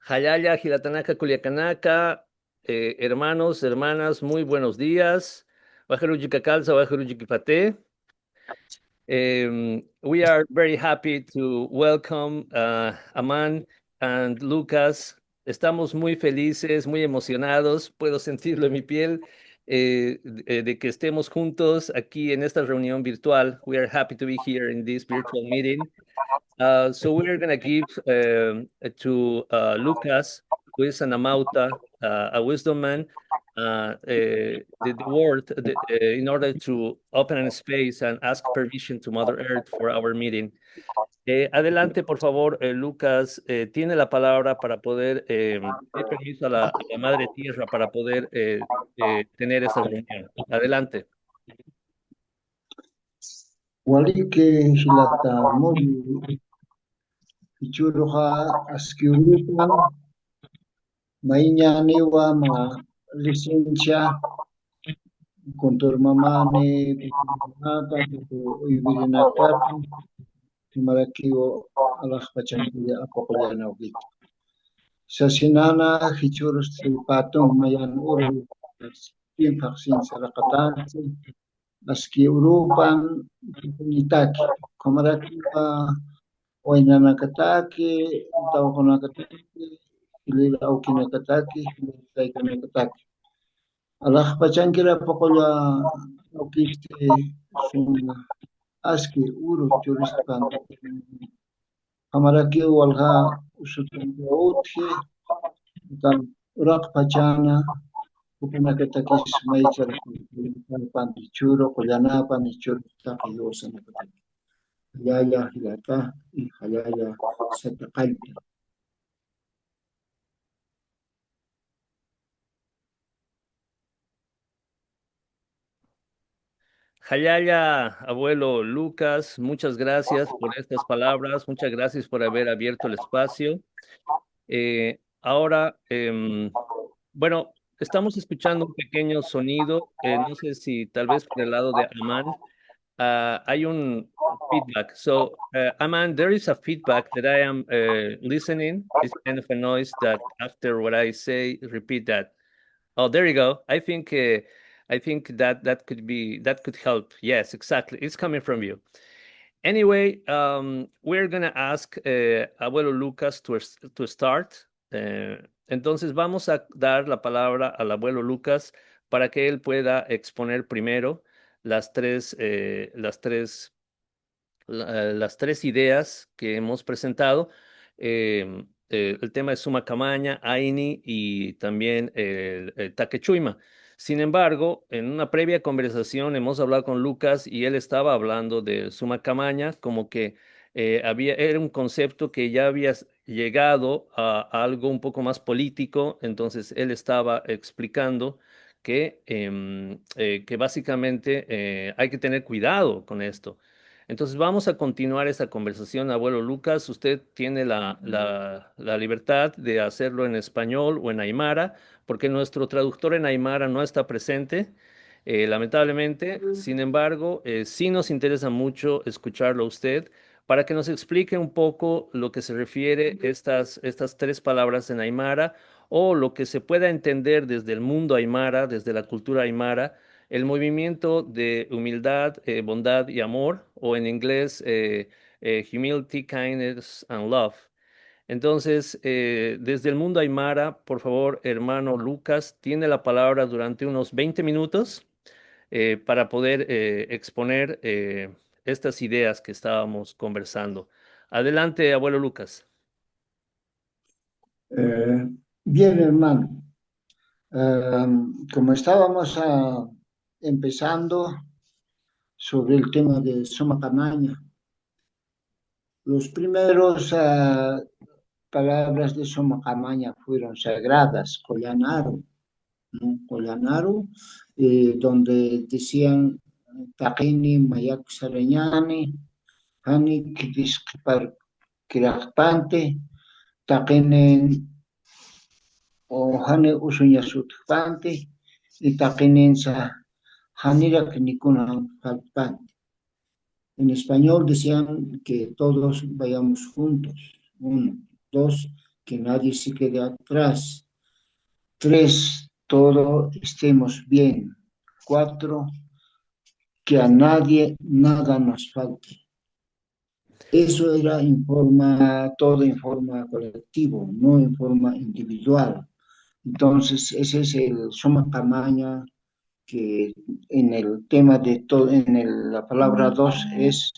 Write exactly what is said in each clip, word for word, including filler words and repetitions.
Jallalla, jilatanaka, kullakanaka, eh, hermanos, hermanas, muy buenos días. Wajiruchikakalsa, wajiruchikipate. Um, we are very happy to welcome, uh, Aman and Lucas. Estamos muy felices, muy emocionados. Puedo sentirlo en mi piel, eh, de, de que estemos juntos aquí en esta reunión virtual. We are happy to be here in this virtual meeting. Uh, so we're gonna give, um, to, uh, Lucas, who is an Amauta, uh, a wisdom man, uh, uh, the, the word, the, uh, in order to open a space and ask permission to Mother Earth for our meeting. Eh, adelante, por favor, eh, Lucas, eh, tiene la palabra para poder, eh, pedir permiso a la, a la Madre Tierra para poder, eh, eh, tener esa reunión. Adelante. Waliki jilata Muli, jichhüruxa aski urupan, mayñaniwa mä licencia, kunturmamani, uywirinakapun, jumarakiw alaxpachankiri apuqullanawkiti. Sasinana jichhürus tripatun mayan uru, timpaq sin saraqatansi, aski urupan tukuñitaki, ukhamarakiwa waynanakataki, tawqunakataki, jilïr awkinakataki, jilïr taykanakataki. Alaxpachankiri apuqulla awkisti suma aski uru churistpan. Ukhamarakiw walja usutankiw utji, ukan uraqpachana, jupanakatakis maycharakiw, panti churu, qullanapani churu, taqi yusanakataki. Jallalla jilata, y jallalla sata qallta. Jallalla, abuelo Lucas, muchas gracias por estas palabras, muchas gracias por haber abierto el espacio. Eh, ahora, em, bueno, estamos escuchando un pequeño sonido, eh, no sé si tal vez por el lado de Aman, uh, hay un feedback. So, uh, Aman, there is a feedback that I am, uh, listening. It's kind of a noise that after what I say, repeat that. Oh, there you go. I think, uh, I think that that could be, that could help. Yes, exactly. It's coming from you. Anyway, um, we're gonna ask, uh, Abuelo Lucas to, to start. Eh, entonces vamos a dar la palabra al abuelo Lucas para que él pueda exponer primero las tres, eh, las tres, la, las tres ideas que hemos presentado, em, eh, el tema de Suma Kamaña, Aini y también el, el Take Chuyma. Sin embargo, en una previa conversación hemos hablado con Lucas y él estaba hablando de Suma Kamaña, como que, eh, había, era un concepto que ya había llegado a, a algo un poco más político, entonces él estaba explicando que, em, eh, que básicamente, eh, hay que tener cuidado con esto. Entonces vamos a continuar esta conversación, abuelo Lucas. Usted tiene la, la, la libertad de hacerlo en español o en aymara, porque nuestro traductor en aymara no está presente, eh, lamentablemente. Sin embargo, eh, sí nos interesa mucho escucharlo a usted para que nos explique un poco lo que se refiere estas, estas tres palabras en aymara o lo que se pueda entender desde el mundo aymara, desde la cultura aymara, el movimiento de humildad, eh, bondad y amor, o en inglés, eh, eh, humility, kindness and love. Entonces, eh, desde el mundo aymara, por favor, hermano Lucas, tiene la palabra durante unos veinte minutos, eh, para poder, eh, exponer, eh, estas ideas que estábamos conversando. Adelante, abuelo Lucas. Eh, bien, hermano. Em, como estábamos, ah, empezando sobre el tema de Suma Kamaña, los primeros, ah, palabras de Suma Kamaña fueron sagradas, Qullan Aru, ¿no? Qullan Aru, eh, donde decían, "Taqini mayak sarañani, jani khitis qhiparkiraqpanti, taqinin o jani usuñas utjpanti, y taqininsa janirak nikunan faltpanti". En español decían que todos vayamos juntos. Uno. Dos, que nadie se quede atrás. Tres, todo estemos bien. Cuatro, que a nadie nada nos falte. Eso era en forma, todo en forma colectivo, no en forma individual. Entonces, ese es el suma qamaña que en el tema de todo, en el, la palabra dos es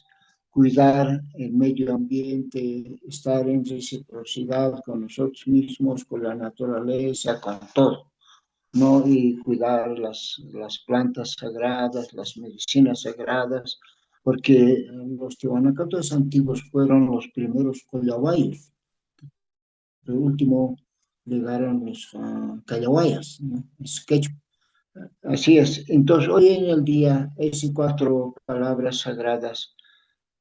cuidar el medio ambiente, estar en reciprocidad con nosotros mismos, con la naturaleza, con todo, ¿no? Y cuidar las, las plantas sagradas, las medicinas sagradas, porque los tiwanacatos antiguos fueron los primeros collawayos. Por último llegaron los, ah, callawayas, ¿no? Es quechua. Así es. Entonces, hoy en el día, esas cuatro palabras sagradas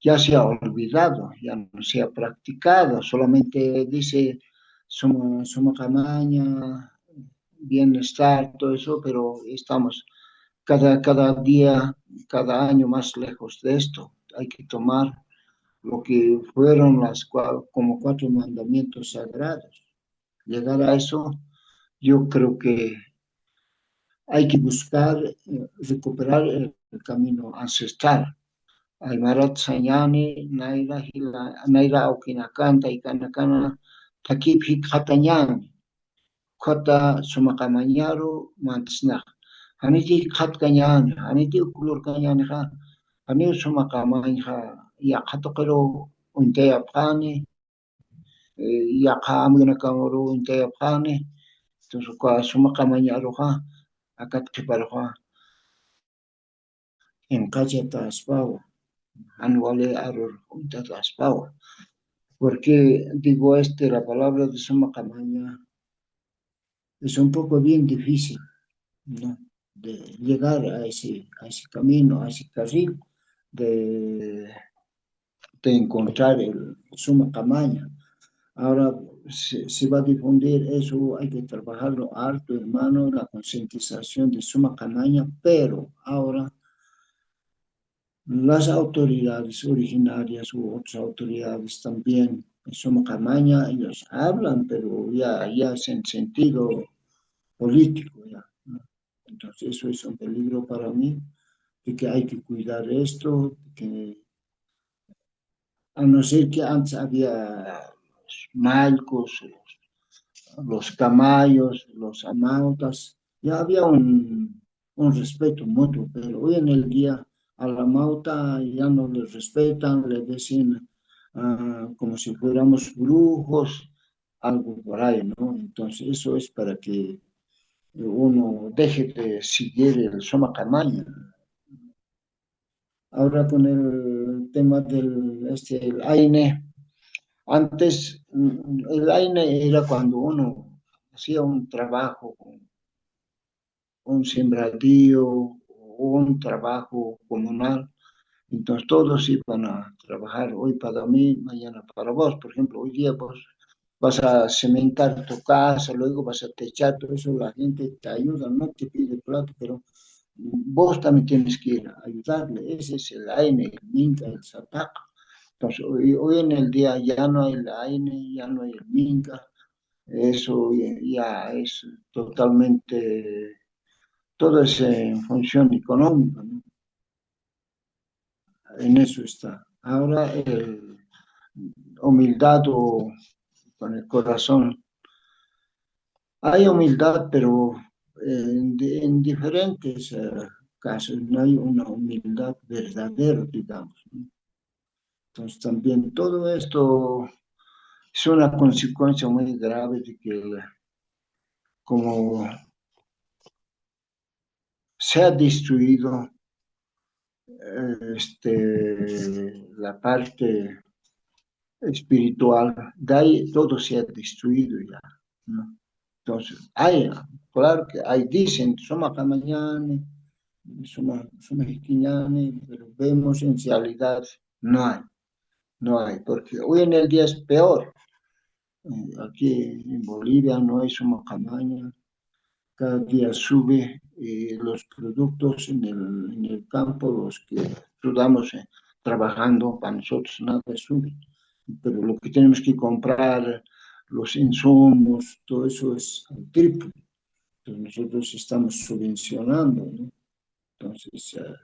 ya se ha olvidado, ya no se ha practicado, solamente dice suma, suma qamaña, bienestar, todo eso, pero estamos cada, cada día, cada año más lejos de esto. Hay que tomar lo que fueron las cua-, como cuatro mandamientos sagrados. Llegar a eso, yo creo que hay que buscar, eh, recuperar el, el camino ancestral. Aymarat sañani, nayra jila, nayra awkinakanta, ikanakana, takip jikxatañani. Ukhata suma qamañaru mantasnax. Janiti jikxatkañani, janiti uklurkañanixa, janiw suma qamañxa, yaqha tuqiru uñtayapxani, eh, yaqha amgnakamuru uñtayapxani. Entonces, uka suma qamañaruxa, akat qhiparuxa, inqachataspawa, jan wali arur uñtataspawa. Porque digo, este, la palabra de suma qamaña es un poco bien difícil, ¿no? De llegar a ese, a ese camino, a ese carril de, de encontrar el suma qamaña. Ahora se, se va a difundir eso, hay que trabajarlo harto, hermano, la concientización de suma qamaña, pero ahora las autoridades originarias u otras autoridades también, suma qamaña, ellos hablan, pero ya, ya es en sentido político, ya, ¿no? Entonces, eso es un peligro para mí, de que hay que cuidar esto, de que, a no ser que antes había los maycos, los, los camayos, los amautas, ya había un, un respeto mutuo, pero hoy en el día a la amauta ya no le respetan, le dicen, ah, como si fuéramos brujos, algo por ahí, ¿no? Entonces, eso es para que uno deje de seguir el suma qamaña. Ahora con el tema del, este, el aine. Antes, mm, el aine era cuando uno hacía un trabajo, un sembradío, un trabajo comunal, entonces todos iban a trabajar, hoy para mí, mañana para vos. Por ejemplo, hoy día vos vas a cimentar tu casa, luego vas a techar todo eso, la gente te ayuda, no te pide plata, pero vos también tienes que ir a ayudarle. Ese es el aine, el minka, el sataq. Entonces, hoy, hoy en el día ya no hay el aine, ya no hay el minka. Eso ya, ya es totalmente, todo es en función económica, ¿no? En eso está. Ahora, el, humildad o con el corazón. Hay humildad, pero en, en diferentes, eh, casos no hay una humildad verdadera, digamos, ¿no? Entonces, también todo esto es una consecuencia muy grave de que el, como se ha destruido, eh, este, la parte espiritual, de ahí todo se ha destruido ya, ¿no? Entonces, hay, claro que hay, dicen, suma qamañani, suma, suma jikiñani, pero vemos en realidad, no hay, no hay, porque hoy en el día es peor. Eh, aquí en Bolivia no hay suma qamaña, cada día sube, eh, los productos en el, en el campo, los que sudamos, eh, trabajando para nosotros, nada sube. Pero lo que tenemos que comprar, los insumos, todo eso es al triple. Entonces nosotros estamos subvencionando, ¿no? Entonces, eh,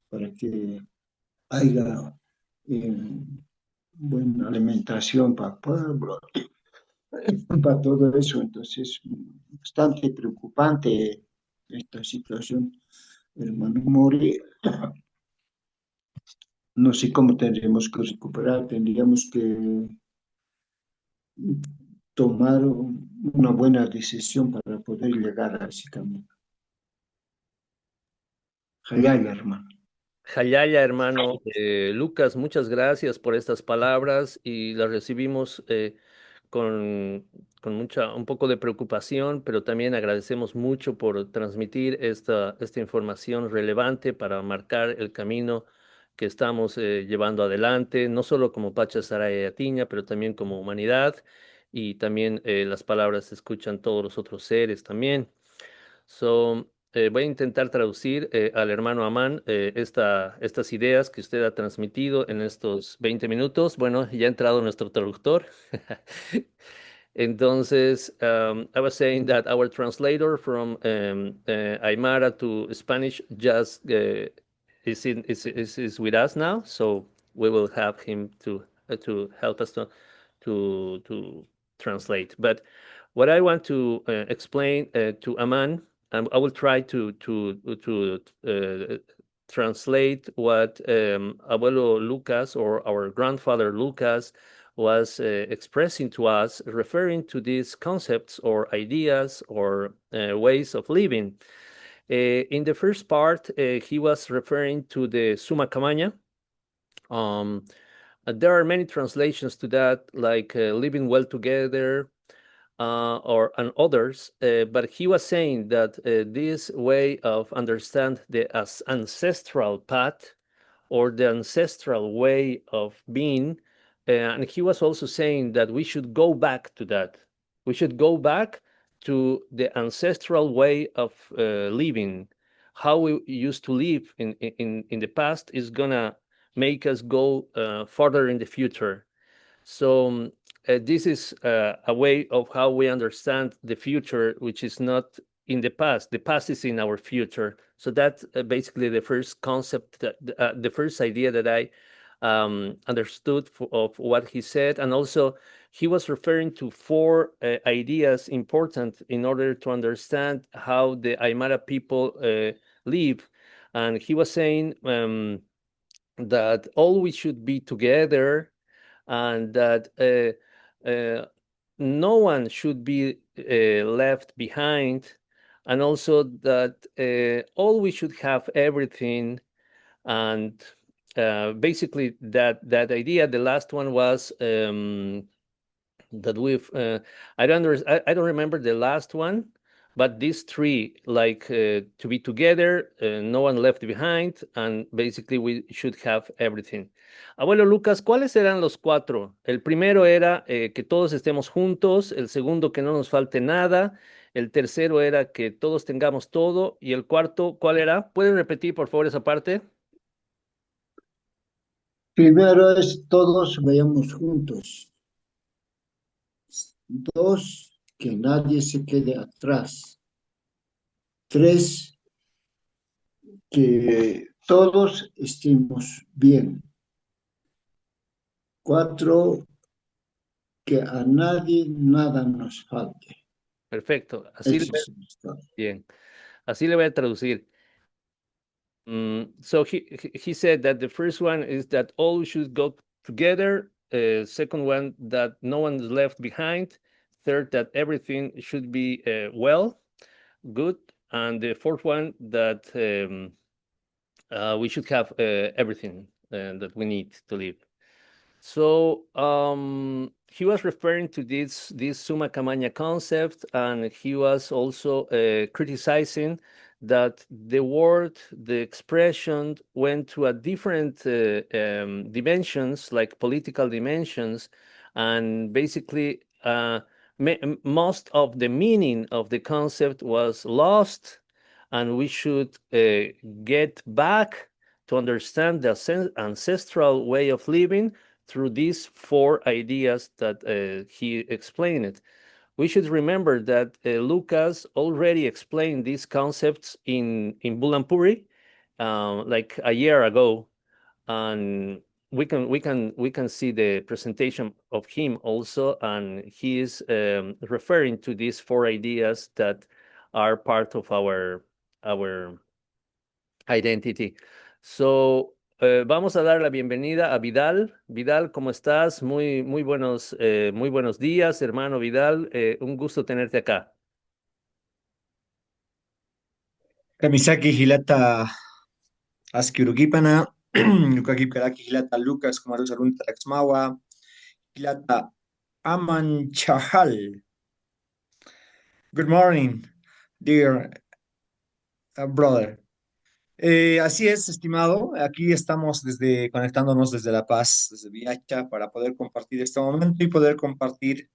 para que haya, eh, buena alimentación para el pueblo, para todo eso. Entonces, bastante preocupante esta situación, hermano Mori. No sé cómo tendríamos que recuperar, tendríamos que tomar un- una buena decisión para poder llegar a ese camino. Jallalla, hermano. Jallalla, hermano. Eh, Lucas, muchas gracias por estas palabras y las recibimos eh, con, con mucha, un poco de preocupación, pero también agradecemos mucho por transmitir esta, esta información relevante para marcar el camino que estamos eh, llevando adelante, no solo como Pacha Saraya Yatiña, pero también como humanidad y también eh, las palabras se escuchan todos los otros seres también. So, eh, voy a intentar traducir eh, al hermano Amán eh, esta, estas ideas que usted ha transmitido en estos veinte minutos. Bueno, ya ha entrado nuestro traductor. Entonces, um, I was saying that our translator from um, uh, Aymara to Spanish just uh, is, in, is, is, is with us now, so we will have him to uh, to help us to to to translate. But what I want to uh, explain uh, to Aman, and I will try to to to uh, translate what um, Abuelo Lucas or our grandfather Lucas was uh, expressing to us, referring to these concepts or ideas or uh, ways of living. Uh, in the first part, uh, he was referring to the Suma Kamaña. Um, uh, there are many translations to that, like uh, living well together, uh, or and others. Uh, but he was saying that uh, this way of understand the as ancestral path or the ancestral way of being, uh, and he was also saying that we should go back to that. We should go back to the ancestral way of uh, living. How we used to live in, in, in the past is gonna make us go uh, further in the future. So um, uh, this is uh, a way of how we understand the future, which is not in the past. The past is in our future. So that's uh, basically the first concept, that, uh, the first idea that I um, understood f- of what he said. And also, he was referring to four uh, ideas important in order to understand how the Aymara people uh, live. And he was saying um, that all we should be together and that uh, uh, no one should be uh, left behind, and also that uh, all we should have everything. And uh, basically, that, that idea, the last one was um, that we've, uh, I, don't, under- I, I don't remember the last one, but these three, like uh, to be together, uh, no one left behind, and basically we should have everything. Abuelo Lucas, ¿cuáles eran los cuatro? El primero era eh, que todos estemos juntos, el segundo que no nos falte nada, el tercero era que todos tengamos todo y el cuarto, ¿cuál era? ¿Pueden repetir por favor esa parte? Primero es todos vayamos juntos. Dos, que nadie se quede atrás. Tres, que todos estemos bien. Cuatro, que a nadie nada nos falte. Perfecto. Así le, Eso es mi historia. Bien. Así le voy a traducir. Mm, so he, he- he said that the first one is that all should go together. Uh, second one, that no one is left behind. Third, that everything should be uh, well, good. And the fourth one, that um, uh, we should have uh, everything uh, that we need to live. So um, he was referring to this this Suma Kamaña concept, and he was also uh, criticizing that the word, the expression went to a different uh, um, dimensions, like political dimensions, and basically uh, ma- most of the meaning of the concept was lost, and we should uh, get back to understand the sen- ancestral way of living through these four ideas that uh, he explained. We should remember that uh, Lucas already explained these concepts in, in Bulampuri, um, like a year ago, and we can we can we can see the presentation of him also, and he is um, referring to these four ideas that are part of our our identity. So uh, vamos a dar la bienvenida a Vidal. Vidal, ¿cómo estás? Muy muy buenos eh, muy buenos días, hermano Vidal. Eh, un gusto tenerte acá. Kamisaki jilata aski urukipana, ukakipkaraki jilata Lucas, kumarus arunta raksmawa, jilata Aman Chahal. Good morning, dear uh, brother. Eh, así es, estimado. Aquí estamos desde, conectándonos desde La Paz, desde Viacha, para poder compartir este momento y poder compartir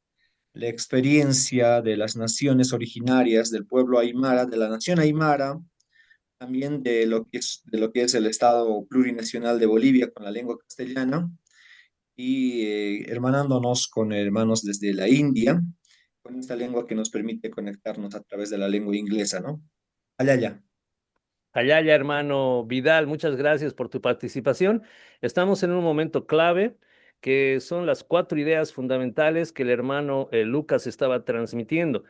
la experiencia de las naciones originarias del pueblo aymara, de la nación aymara, también de lo que es, de lo que es el Estado plurinacional de Bolivia con la lengua castellana y eh, hermanándonos con hermanos desde la India, con esta lengua que nos permite conectarnos a través de la lengua inglesa, ¿no? Allá, allá. Allá, ya, hermano Vidal, muchas gracias por tu participación. Estamos en un momento clave, que son las cuatro ideas fundamentales que el hermano eh, Lucas estaba transmitiendo.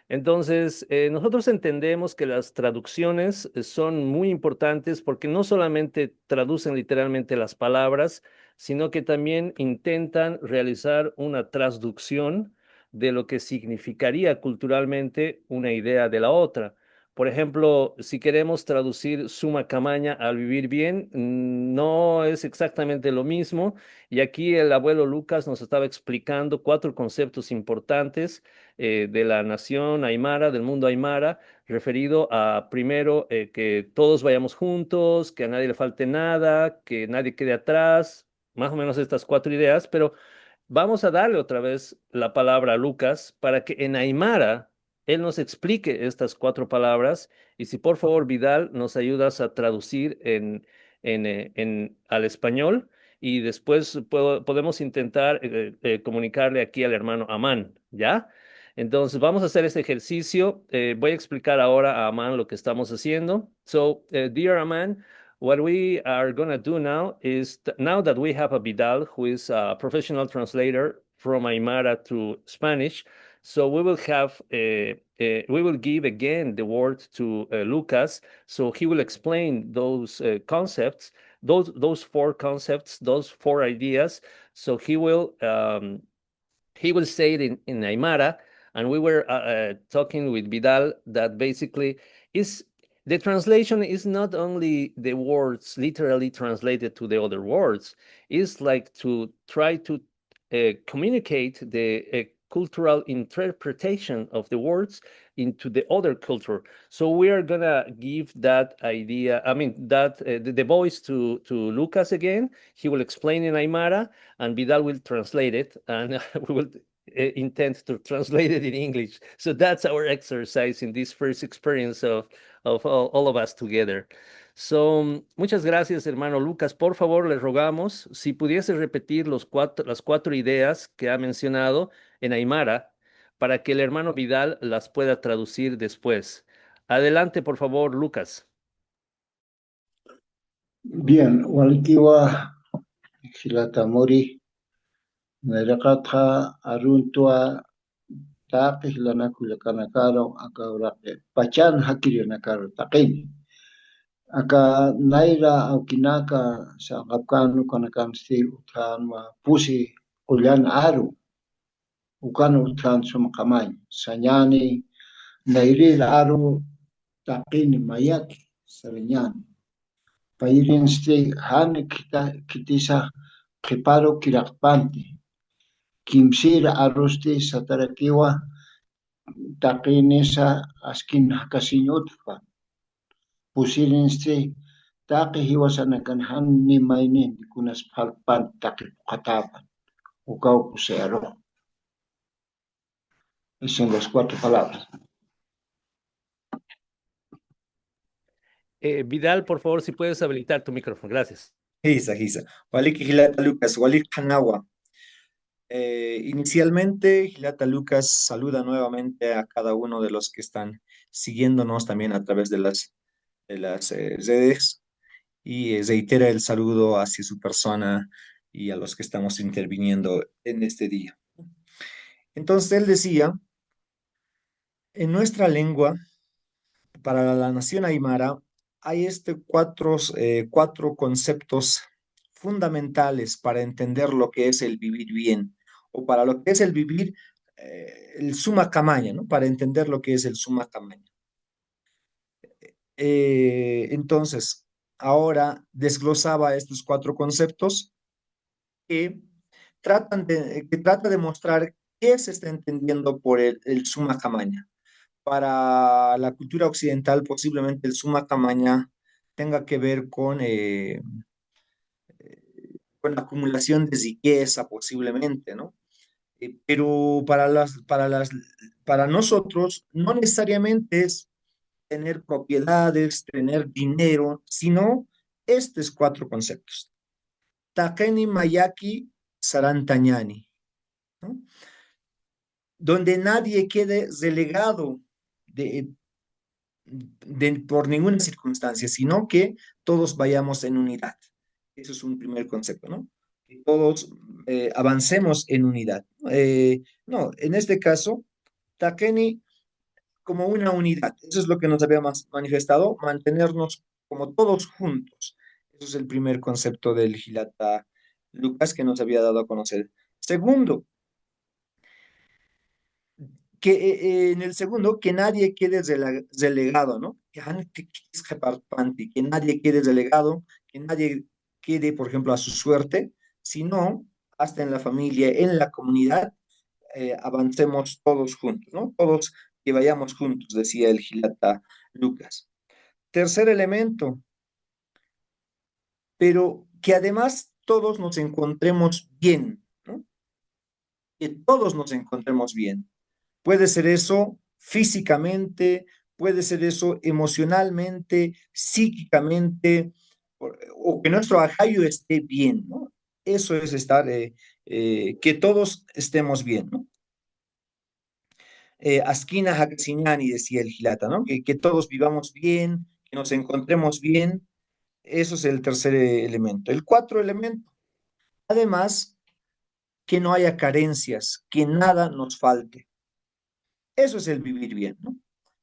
Entonces, eh, nosotros entendemos que las traducciones eh, son muy importantes porque no solamente traducen literalmente las palabras, sino que también intentan realizar una traducción de lo que significaría culturalmente una idea de la otra. Por ejemplo, si queremos traducir suma kamaña al vivir bien, mm, no es exactamente lo mismo. Y aquí el abuelo Lucas nos estaba explicando cuatro conceptos importantes eh, de la nación aymara, del mundo aymara, referido a primero eh, que todos vayamos juntos, que a nadie le falte nada, que nadie quede atrás, más o menos estas cuatro ideas, pero vamos a darle otra vez la palabra a Lucas para que en aymara él nos explique estas cuatro palabras y si por favor, Vidal, nos ayudas a traducir en, en, eh, en, al español y después puedo, podemos intentar eh, eh, comunicarle aquí al hermano Amán, ¿ya? Entonces, vamos a hacer este ejercicio. Eh, voy a explicar ahora a Amán lo que estamos haciendo. So, uh, dear Amán, what we are going to do now is th- now that we have a Vidal who is a professional translator from Aymara to Spanish, so we will have uh, uh, we will give again the word to uh, Lucas, so he will explain those uh, concepts, those those four concepts, those four ideas. So he will um, he will say it in, in Aymara, and we were uh, uh, talking with Vidal that basically is the translation is not only the words literally translated to the other words, it's like to try to uh, communicate the uh, cultural interpretation of the words into the other culture. So we are gonna give that idea, I mean, that uh, the, the voice to, to Lucas again. He will explain in Aymara, and Vidal will translate it, and we will uh, intend to translate it in English. So that's our exercise in this first experience of, of all, all of us together. So, muchas gracias, hermano Lucas. Por favor, le rogamos si pudiese repetir los cuatro, las cuatro ideas que ha mencionado en Aymara para que el hermano Vidal las pueda traducir después. Adelante, por favor, Lucas. Bien, walikiwa jilata Muri, nayraqatxa aruntwa taqi jilanakullakanakaru aka uraqi pachan jakirinakaru taqini. Aka nayra awkinaka sanqapkan ukanakamsti utjanwa pusi qullan aru. Ukan utjan suma kamañ sañani nayrir aru taqini mayaki sarañani. Payirinsti jan khita khitisa qhiparu kiraqpanti. Kimsir arusti satarakiwa taqinisa askin jakasiñ utjpan. Pusirinsti taqi jiwasanakan jan ni maynin kunas phalpan taqi phuqhatapan. Ukaw pusi aru. Esas son las cuatro palabras. Eh, Vidal, por favor, si puedes habilitar tu micrófono. Gracias. Jisa, jisa. Walik jilata Lucas, walik qhanawa. Eh, inicialmente, jilata Lucas saluda nuevamente a cada uno de los que están siguiéndonos también a través de las, de las, eh, redes y, eh, reitera el saludo hacia su persona y a los que estamos interviniendo en este día. Entonces, él decía, en nuestra lengua, para la nación aymara, hay este cuatro, eh, cuatro conceptos fundamentales para entender lo que es el vivir bien, o para lo que es el vivir, eh, el suma qamaña, ¿no? Para entender lo que es el suma qamaña. Eh, entonces, ahora desglosaba estos cuatro conceptos que tratan de, que trata de mostrar qué se está entendiendo por el, el suma qamaña. Para la cultura occidental, posiblemente el suma qamaña tenga que ver con, eh, eh, con la acumulación de riqueza, posiblemente, ¿no? Eh, pero para las, para las, para nosotros, no necesariamente es tener propiedades, tener dinero, sino estos cuatro conceptos. Taqini mayaki sarantañani, ¿no? Donde nadie quede relegado de, de, por ninguna circunstancia, sino que todos vayamos en unidad. Eso es un primer concepto, ¿no? Que todos, eh, avancemos en unidad. Eh, no, en este caso, taqini como una unidad. Eso es lo que nos había mas-, manifestado, mantenernos como todos juntos. Eso es el primer concepto del jilata Lucas que nos había dado a conocer. Segundo, que, eh, eh, en el segundo, que nadie quede rela-, relegado, ¿no? Que han-, que, que, que nadie quede relegado, que nadie quede, por ejemplo, a su suerte, sino hasta en la familia, en la comunidad, eh, avancemos todos juntos, ¿no? Todos que vayamos juntos, decía el jilata Lucas. Tercer elemento, pero que además todos nos encontremos bien, ¿no? Que todos nos encontremos bien. Puede ser eso físicamente, puede ser eso emocionalmente, psíquicamente, o, o que nuestro ajayu esté bien, ¿no? Eso es estar, eh, eh, que todos estemos bien, ¿no? Eh, askina jakasiñani, decía el jilata, ¿no? Que, que todos vivamos bien, que nos encontremos bien. Eso es el tercer, eh, elemento. El cuatro elemento, además, que no haya carencias, que nada nos falte. Eso es el vivir bien, ¿no?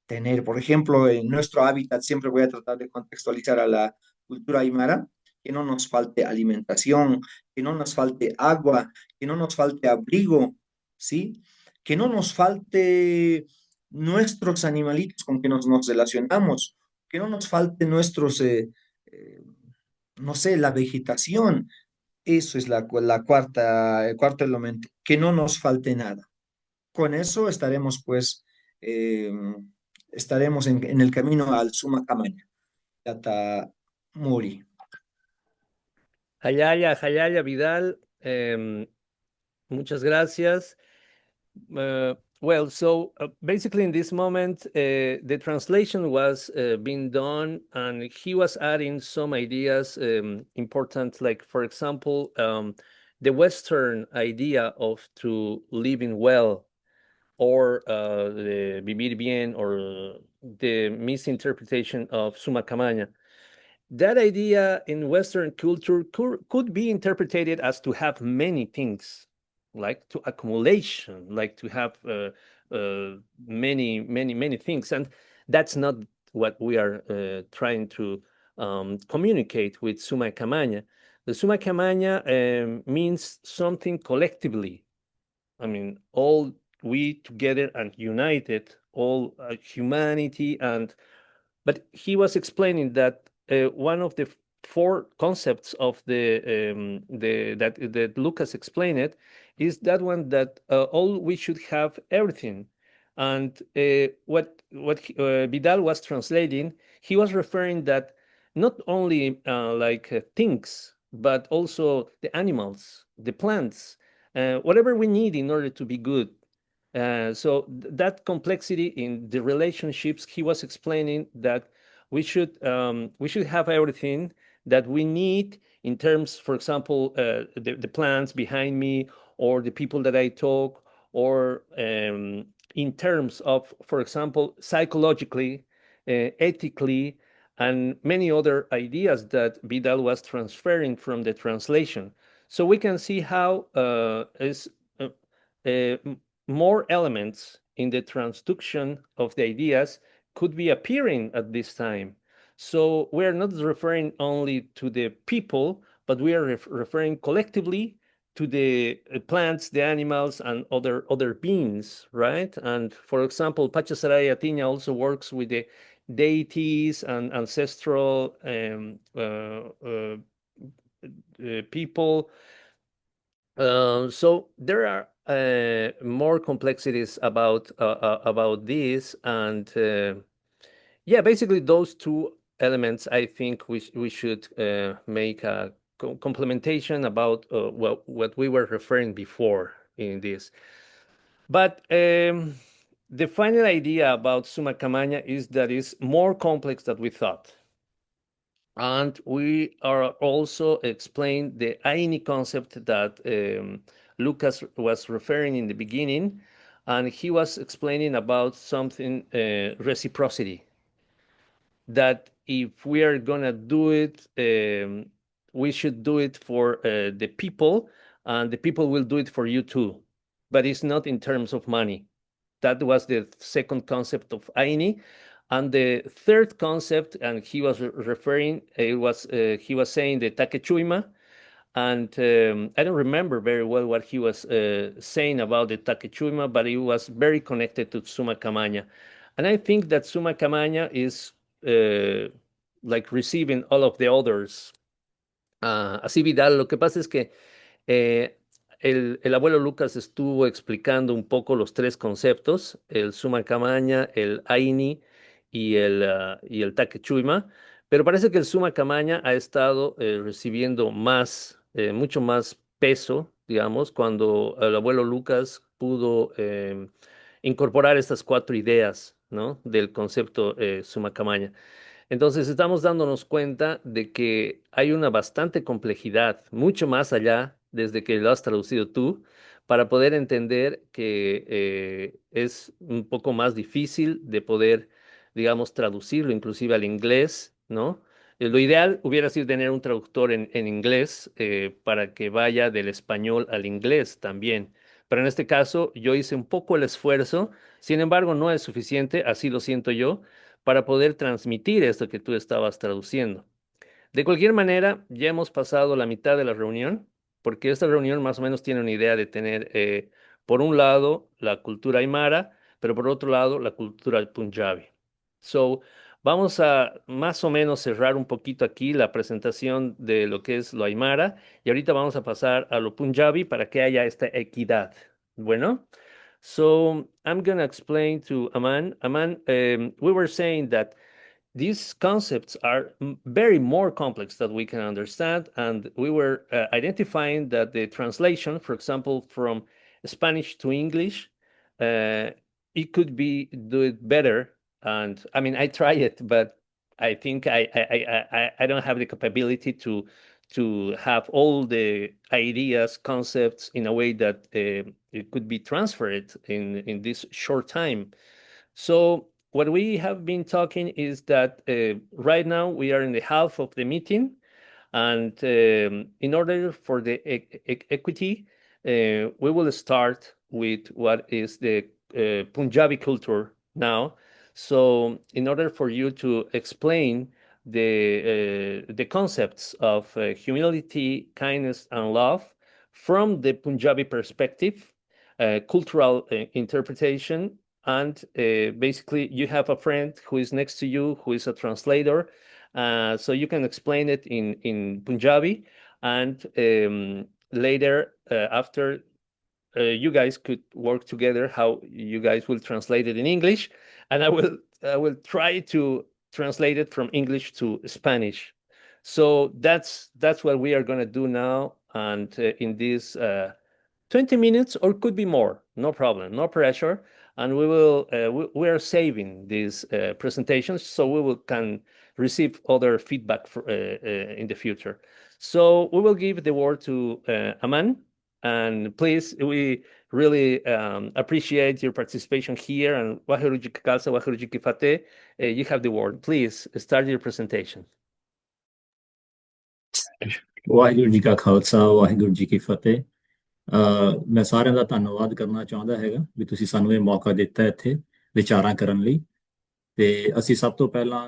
Tener, por ejemplo, en nuestro hábitat, siempre voy a tratar de contextualizar a la cultura aymara, que no nos falte alimentación, que no nos falte agua, que no nos falte abrigo, ¿sí? Que no nos falte nuestros animalitos con que nos, nos relacionamos, que no nos falte nuestros, eh, eh, no sé, la vegetación. Eso es la cu-, la cuarta, el cuarto elemento, que no nos falte nada. Con eso estaremos, pues, eh, estaremos en, en el camino al suma qamaña. Tata Muri. Jallalla, jallalla, Vidal. Em, muchas gracias. Uh, well, so, uh, basically in this moment, uh, the translation was, uh, being done, and he was adding some ideas, um, important, like, for example, um, the Western idea of to living well, or, uh, the vivir bien, or the misinterpretation of suma qamaña. That idea in Western culture could, could be interpreted as to have many things, like to accumulation, like to have, uh, uh, many, many, many things. And that's not what we are, uh, trying to, um, communicate with suma qamaña. The suma qamaña, um, means something collectively. I mean, all we together and united, all, uh, humanity. And, but he was explaining that, uh, one of the f-, four concepts of the, um, the, that, that Lucas explained it is that one that, uh, all we should have everything. And, uh, what, what he, uh, Vidal was translating, he was referring that not only, uh, like, uh, things, but also the animals, the plants, uh, whatever we need in order to be good. Uh, so th-, that complexity in the relationships, he was explaining that we should, um, we should have everything, that we need in terms, for example, uh, the, the plants behind me, or the people that I talk, or, um, in terms of, for example, psychologically, uh, ethically, and many other ideas that Vidal was transferring from the translation. So we can see how, uh, is, uh, uh, m-, more elements in the transduction of the ideas could be appearing at this time. So we are not referring only to the people, but we are ref-, referring collectively to the, uh, plants, the animals, and other, other beings, right? And for example, Pachasaray Atiña also works with the deities and ancestral, um, uh, uh, uh, people. Uh, so there are, uh, more complexities about, uh, uh, about this, and, uh, yeah, basically those two elements, I think we sh-, we should, uh, make a co-, complementation about, uh, what, what we were referring before in this. But, um, the final idea about Suma Camaña is that it's more complex than we thought. And we are also explain the Aini concept that, um, Lucas was referring in the beginning, and he was explaining about something, uh, reciprocity. That if we are gonna do it, um, we should do it for, uh, the people, and the people will do it for you too. But it's not in terms of money. That was the second concept of Aini. And the third concept, and he was re-, referring, it was, uh, he was saying the Takechuima. And, um, I don't remember very well what he was, uh, saying about the Takechuima, but it was very connected to Suma Camaña. And I think that Suma Camaña is, uh, like, receiving all of the others. Ah, así, Vidal, lo que pasa es que, eh, el, el abuelo Lucas estuvo explicando un poco los tres conceptos, el Suma Camaña, el Aini y el, ah, y el Takechuima, pero parece que el Suma Camaña ha estado, eh, recibiendo más, eh, mucho más peso, digamos, cuando el abuelo Lucas pudo, em, incorporar estas cuatro ideas, ¿no? Del concepto, eh, Suma Camaña. Entonces, estamos dándonos cuenta de que hay una bastante complejidad, mucho más allá desde que lo has traducido tú, para poder entender que, eh, es un poco más difícil de poder, digamos, traducirlo inclusive al inglés, ¿no? Eh, lo ideal hubiera sido tener un traductor en, en inglés, eh, para que vaya del español al inglés también. Pero en este caso, yo hice un poco el esfuerzo, sin embargo, no es suficiente, así lo siento yo, para poder transmitir esto que tú estabas traduciendo. De cualquier manera, ya hemos pasado la mitad de la reunión, porque esta reunión más o menos tiene una idea de tener, eh, por un lado, la cultura aymara, pero por otro lado, la cultura punjabi. So, vamos a más o menos cerrar un poquito aquí la presentación de lo que es lo aymara, y ahorita vamos a pasar a lo punjabi para que haya esta equidad. Bueno, so I'm gonna explain to Aman. Aman, um, we were saying that these concepts are m-, very more complex that we can understand, and we were, uh, identifying that the translation, for example, from Spanish to English, uh, it could be do it better. And I mean, I try it, but I think I, I, I, I, I don't have the capability to, to have all the ideas, concepts in a way that, uh, it could be transferred in, in this short time. So what we have been talking is that, uh, right now we are in the half of the meeting, and, um, in order for the e-, e-, equity, uh, we will start with what is the, uh, Punjabi culture now. So, in order for you to explain the, uh, the concepts of, uh, humility, kindness, and love from the Punjabi perspective, uh, cultural, uh, interpretation, and, uh, basically you have a friend who is next to you who is a translator, uh, so you can explain it in, in Punjabi, and, um, later, uh, after, uh, you guys could work together how you guys will translate it in English, and I will, I will try to translate it from English to Spanish. So that's, that's what we are gonna do now, and, uh, in this, uh, twenty minutes or could be more. No problem, no pressure. And we will, uh, we, we are saving these uh, presentations so we will can receive other feedback for, uh, uh, in the future. So we will give the word to uh, Aman. And please, we really um, appreciate your participation here. And Wahey Gurujiki Kalsa, Wahey Gurujiki Fate, uh, you have the word. Please start your presentation. Waheguru ਜੀ ਕਾ ਖਾਲਸਾ, ਵਾਹਿਗੁਰੂ ਜੀ ਕੀ ਫਤਿਹ। ਅ, ਮੈਂ ਸਾਰਿਆਂ ਦਾ ਧੰਨਵਾਦ ਕਰਨਾ ਚਾਹੁੰਦਾ ਹੈਗਾ ਵੀ ਤੁਸੀਂ ਸਾਨੂੰ ਇਹ ਮੌਕਾ ਦਿੱਤਾ ਇੱਥੇ ਵਿਚਾਰਾਂ ਕਰਨ ਲਈ। ਤੇ ਅਸੀਂ ਸਭ ਤੋਂ ਪਹਿਲਾਂ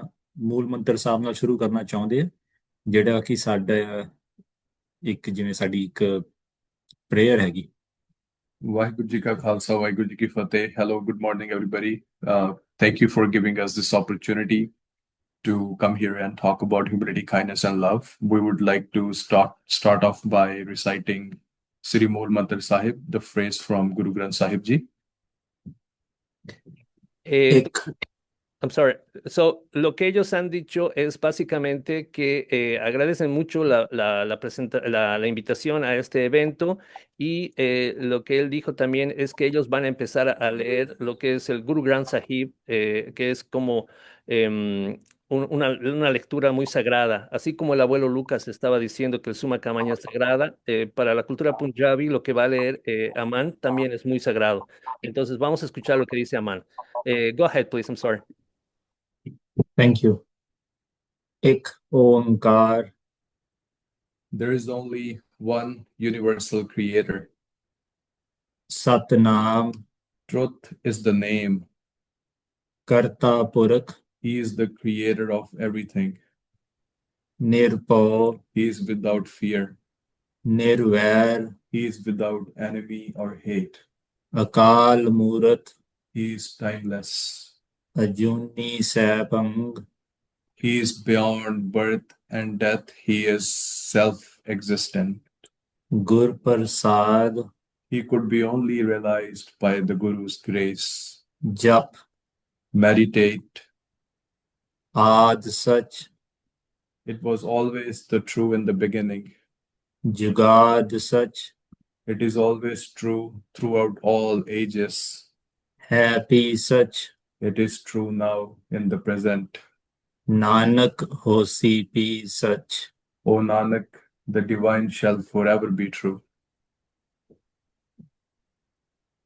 ਮੂਲ ਮੰਤਰ ਸਾਹਿਬ ਨਾਲ ਸ਼ੁਰੂ ਕਰਨਾ ਚਾਹੁੰਦੇ ਹਾਂ, ਜਿਹੜਾ ਕਿ ਸਾਡਾ ਇੱਕ, ਜਿਵੇਂ ਸਾਡੀ ਇੱਕ ਪ੍ਰੇਅਰ ਹੈਗੀ। ਵਾਹਿਗੁਰੂ ਜੀ ਕਾ ਖਾਲਸਾ, ਵਾਹਿਗੁਰੂ ਜੀ ਕੀ ਫਤਿਹ। Hello, good morning, everybody. Uh, thank you for giving us this opportunity to come here and talk about humility, kindness, and love. We would like to start start off by reciting Sri Mool Mantra Sahib, the phrase from Guru Granth Sahib Ji. Eh, I'm sorry. So, lo que ellos han dicho es básicamente que eh, agradecen mucho la, la, la presenta- la- la invitación a este evento y eh, lo que él dijo también es que ellos van a empezar a leer lo que es el Guru Granth Sahib, eh, que es como em, un- una, una lectura muy sagrada. Así como el abuelo Lucas estaba diciendo que el Suma Kamanya es sagrada, eh, para la cultura punjabi lo que va a leer eh, Aman también es muy sagrado. Entonces vamos a escuchar lo que dice Aman. Eh, go ahead, please. I'm sorry. Thank you. ਇੱਕ ਓੰਕਾਰ There is only one universal creator. Satnam Truth is the name. ਕਰਤਾ ਪੁਰਖ He is the creator of everything. ਨਿਰਭਉ He is without fear. Nirvair He is without enemy or hate. ਅਕਾਲ ਮੂਰਤ He is timeless. ਅਜੂਨੀ ਸੈਭੰਗ He is beyond birth and death. He is self existent. ਗੁਰ ਪ੍ਰਸਾਦ He could be only realized by the Guru's grace. ਜਪ Meditate. ਆਦ ਸਚ It was always the true in the beginning. ਜੁਗਾਦ ਸਚ It is always true throughout all ages. ਹੈ ਪੀ ਸਚ It is true now in the present. Nanak ਹੋਸੀ ਪੀ ਸਚ O Nanak, the divine shall forever be true.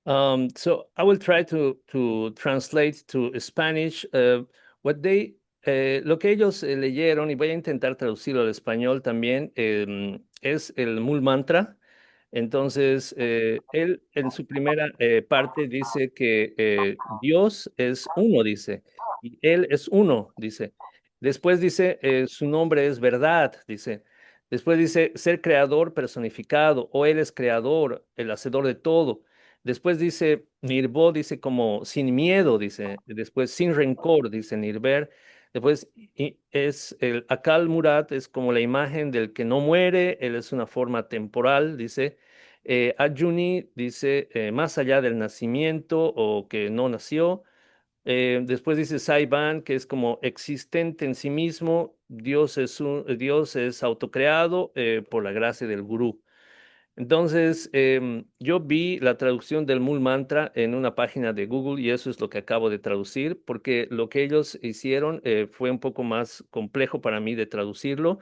Um, so I will try to, to translate to Spanish uh, what they, eh, lo que ellos eh, leyeron, y voy a intentar traducirlo al español también, em, es el Mul Mantra. Entonces, eh, él en su primera eh, parte dice que eh, Dios es uno, dice, y Él es uno, dice. Después dice, eh, su nombre es verdad, dice. Después dice, ser creador personificado, o Él es creador, el hacedor de todo. Después dice, Nirbo, dice como sin miedo, dice. Después sin rencor, dice Nirver. Después i- es el Akal Murat, es como la imagen del que no muere, él es una forma temporal, dice. Eh, Ajuni dice eh, más allá del nacimiento o que no nació. Eh, después dice Saiban, que es como existente en sí mismo, Dios es, un, Dios es autocreado eh, por la gracia del gurú. Entonces, em, yo vi la traducción del Mul Mantra en una página de Google y eso es lo que acabo de traducir, porque lo que ellos hicieron eh, fue un poco más complejo para mí de traducirlo.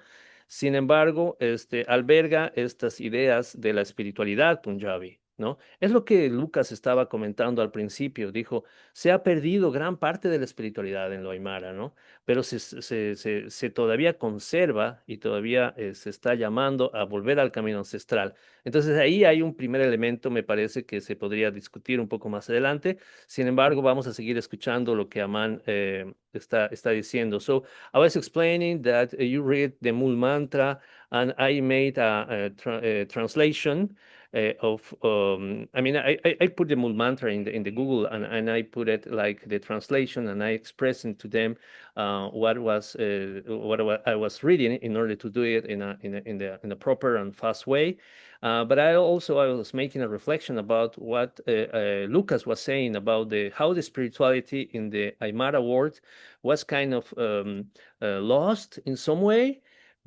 Sin embargo, este, alberga estas ideas de la espiritualidad punjabi, ¿no? Es lo que Lucas estaba comentando al principio. Dijo, se ha perdido gran parte de la espiritualidad en lo aymara, ¿no? Pero se, se, se, se todavía conserva y todavía eh, se está llamando a volver al camino ancestral. Entonces ahí hay un primer elemento, me parece, que se podría discutir un poco más adelante. Sin embargo, vamos a seguir escuchando lo que Aman eh, está, está diciendo. So I was explaining that uh, you read the Mul Mantra, and I made a, a tra- a translation uh, of, um, I mean, I, I, I put the Mul Mantra in the, in the Google, and, and I put it like the translation, and I expressed it to them uh, what was uh, what wa- I was reading in order to do it in a in a, in the in a proper and fast way. Uh, but I also I was making a reflection about what uh, uh, Lucas was saying about the how the spirituality in the Aymara world was kind of um, uh, lost in some way,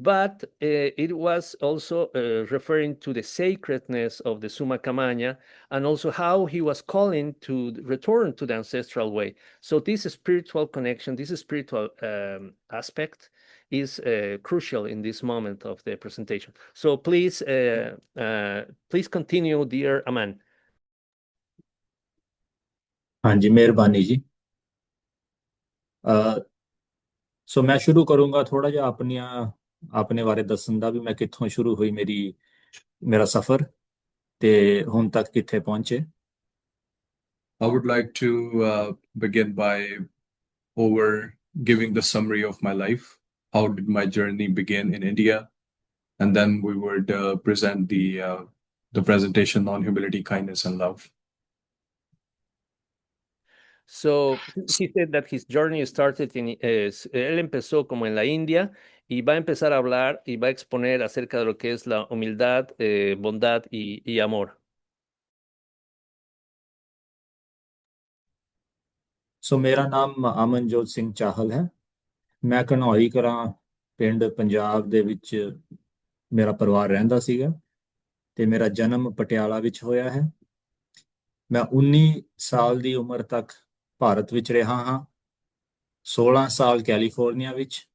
but uh, it was also uh, referring to the sacredness of the Suma Kamaña and also how he was calling to return to the ancestral way. So this spiritual connection, this spiritual um, aspect is uh, crucial in this moment of the presentation. So please, uh, uh, please continue, dear Aman. ਹਾਂਜੀ, ਮਿਹਰਬਾਨੀ ਜੀ। ਅ ਸੋ ਮੈਂ ਸ਼ੁਰੂ ਕਰੂੰਗਾ ਥੋੜਾ ਜਿਹਾ ਆਪਣੀਆਂ ਆਪਣੇ ਬਾਰੇ ਦੱਸਣ ਦਾ, ਵੀ ਮੈਂ ਕਿੱਥੋਂ ਸ਼ੁਰੂ ਹੋਈ ਮੇਰੀ ਮੇਰਾ ਸਫ਼ਰ ਤੇ ਹੁਣ ਤੱਕ ਕਿੱਥੇ ਪਹੁੰਚੇ। I would like to uh, begin by over giving the summary of my life. How did my journey begin in India? And then we would uh, present the uh, the presentation on humility, kindness, and love. So he said that his journey started in, eh, s- él empezó como en la India y va a empezar a hablar y va a exponer acerca de lo que es la humildad, eh, bondad y, y amor. ਸੋ ਮੇਰਾ ਨਾਮ ਅਮਨਜੋਤ ਸਿੰਘ ਚਾਹਲ ਹੈ। ਮੈਂ ਘਨੌਰੀ ਕਲਾਂ ਪਿੰਡ, ਪੰਜਾਬ ਦੇ ਵਿੱਚ ਮੇਰਾ ਪਰਿਵਾਰ ਰਹਿੰਦਾ ਸੀਗਾ ਤੇ ਮੇਰਾ ਜਨਮ ਪਟਿਆਲਾ ਵਿੱਚ ਹੋਇਆ ਹੈ। ਮੈਂ ਉੱਨੀ ਸਾਲ ਦੀ ਉਮਰ ਤੱਕ ਭਾਰਤ ਵਿੱਚ ਰਿਹਾ ਹਾਂ, ਸੋਲਾਂ ਸਾਲ ਕੈਲੀਫੋਰਨੀਆ ਵਿੱਚ,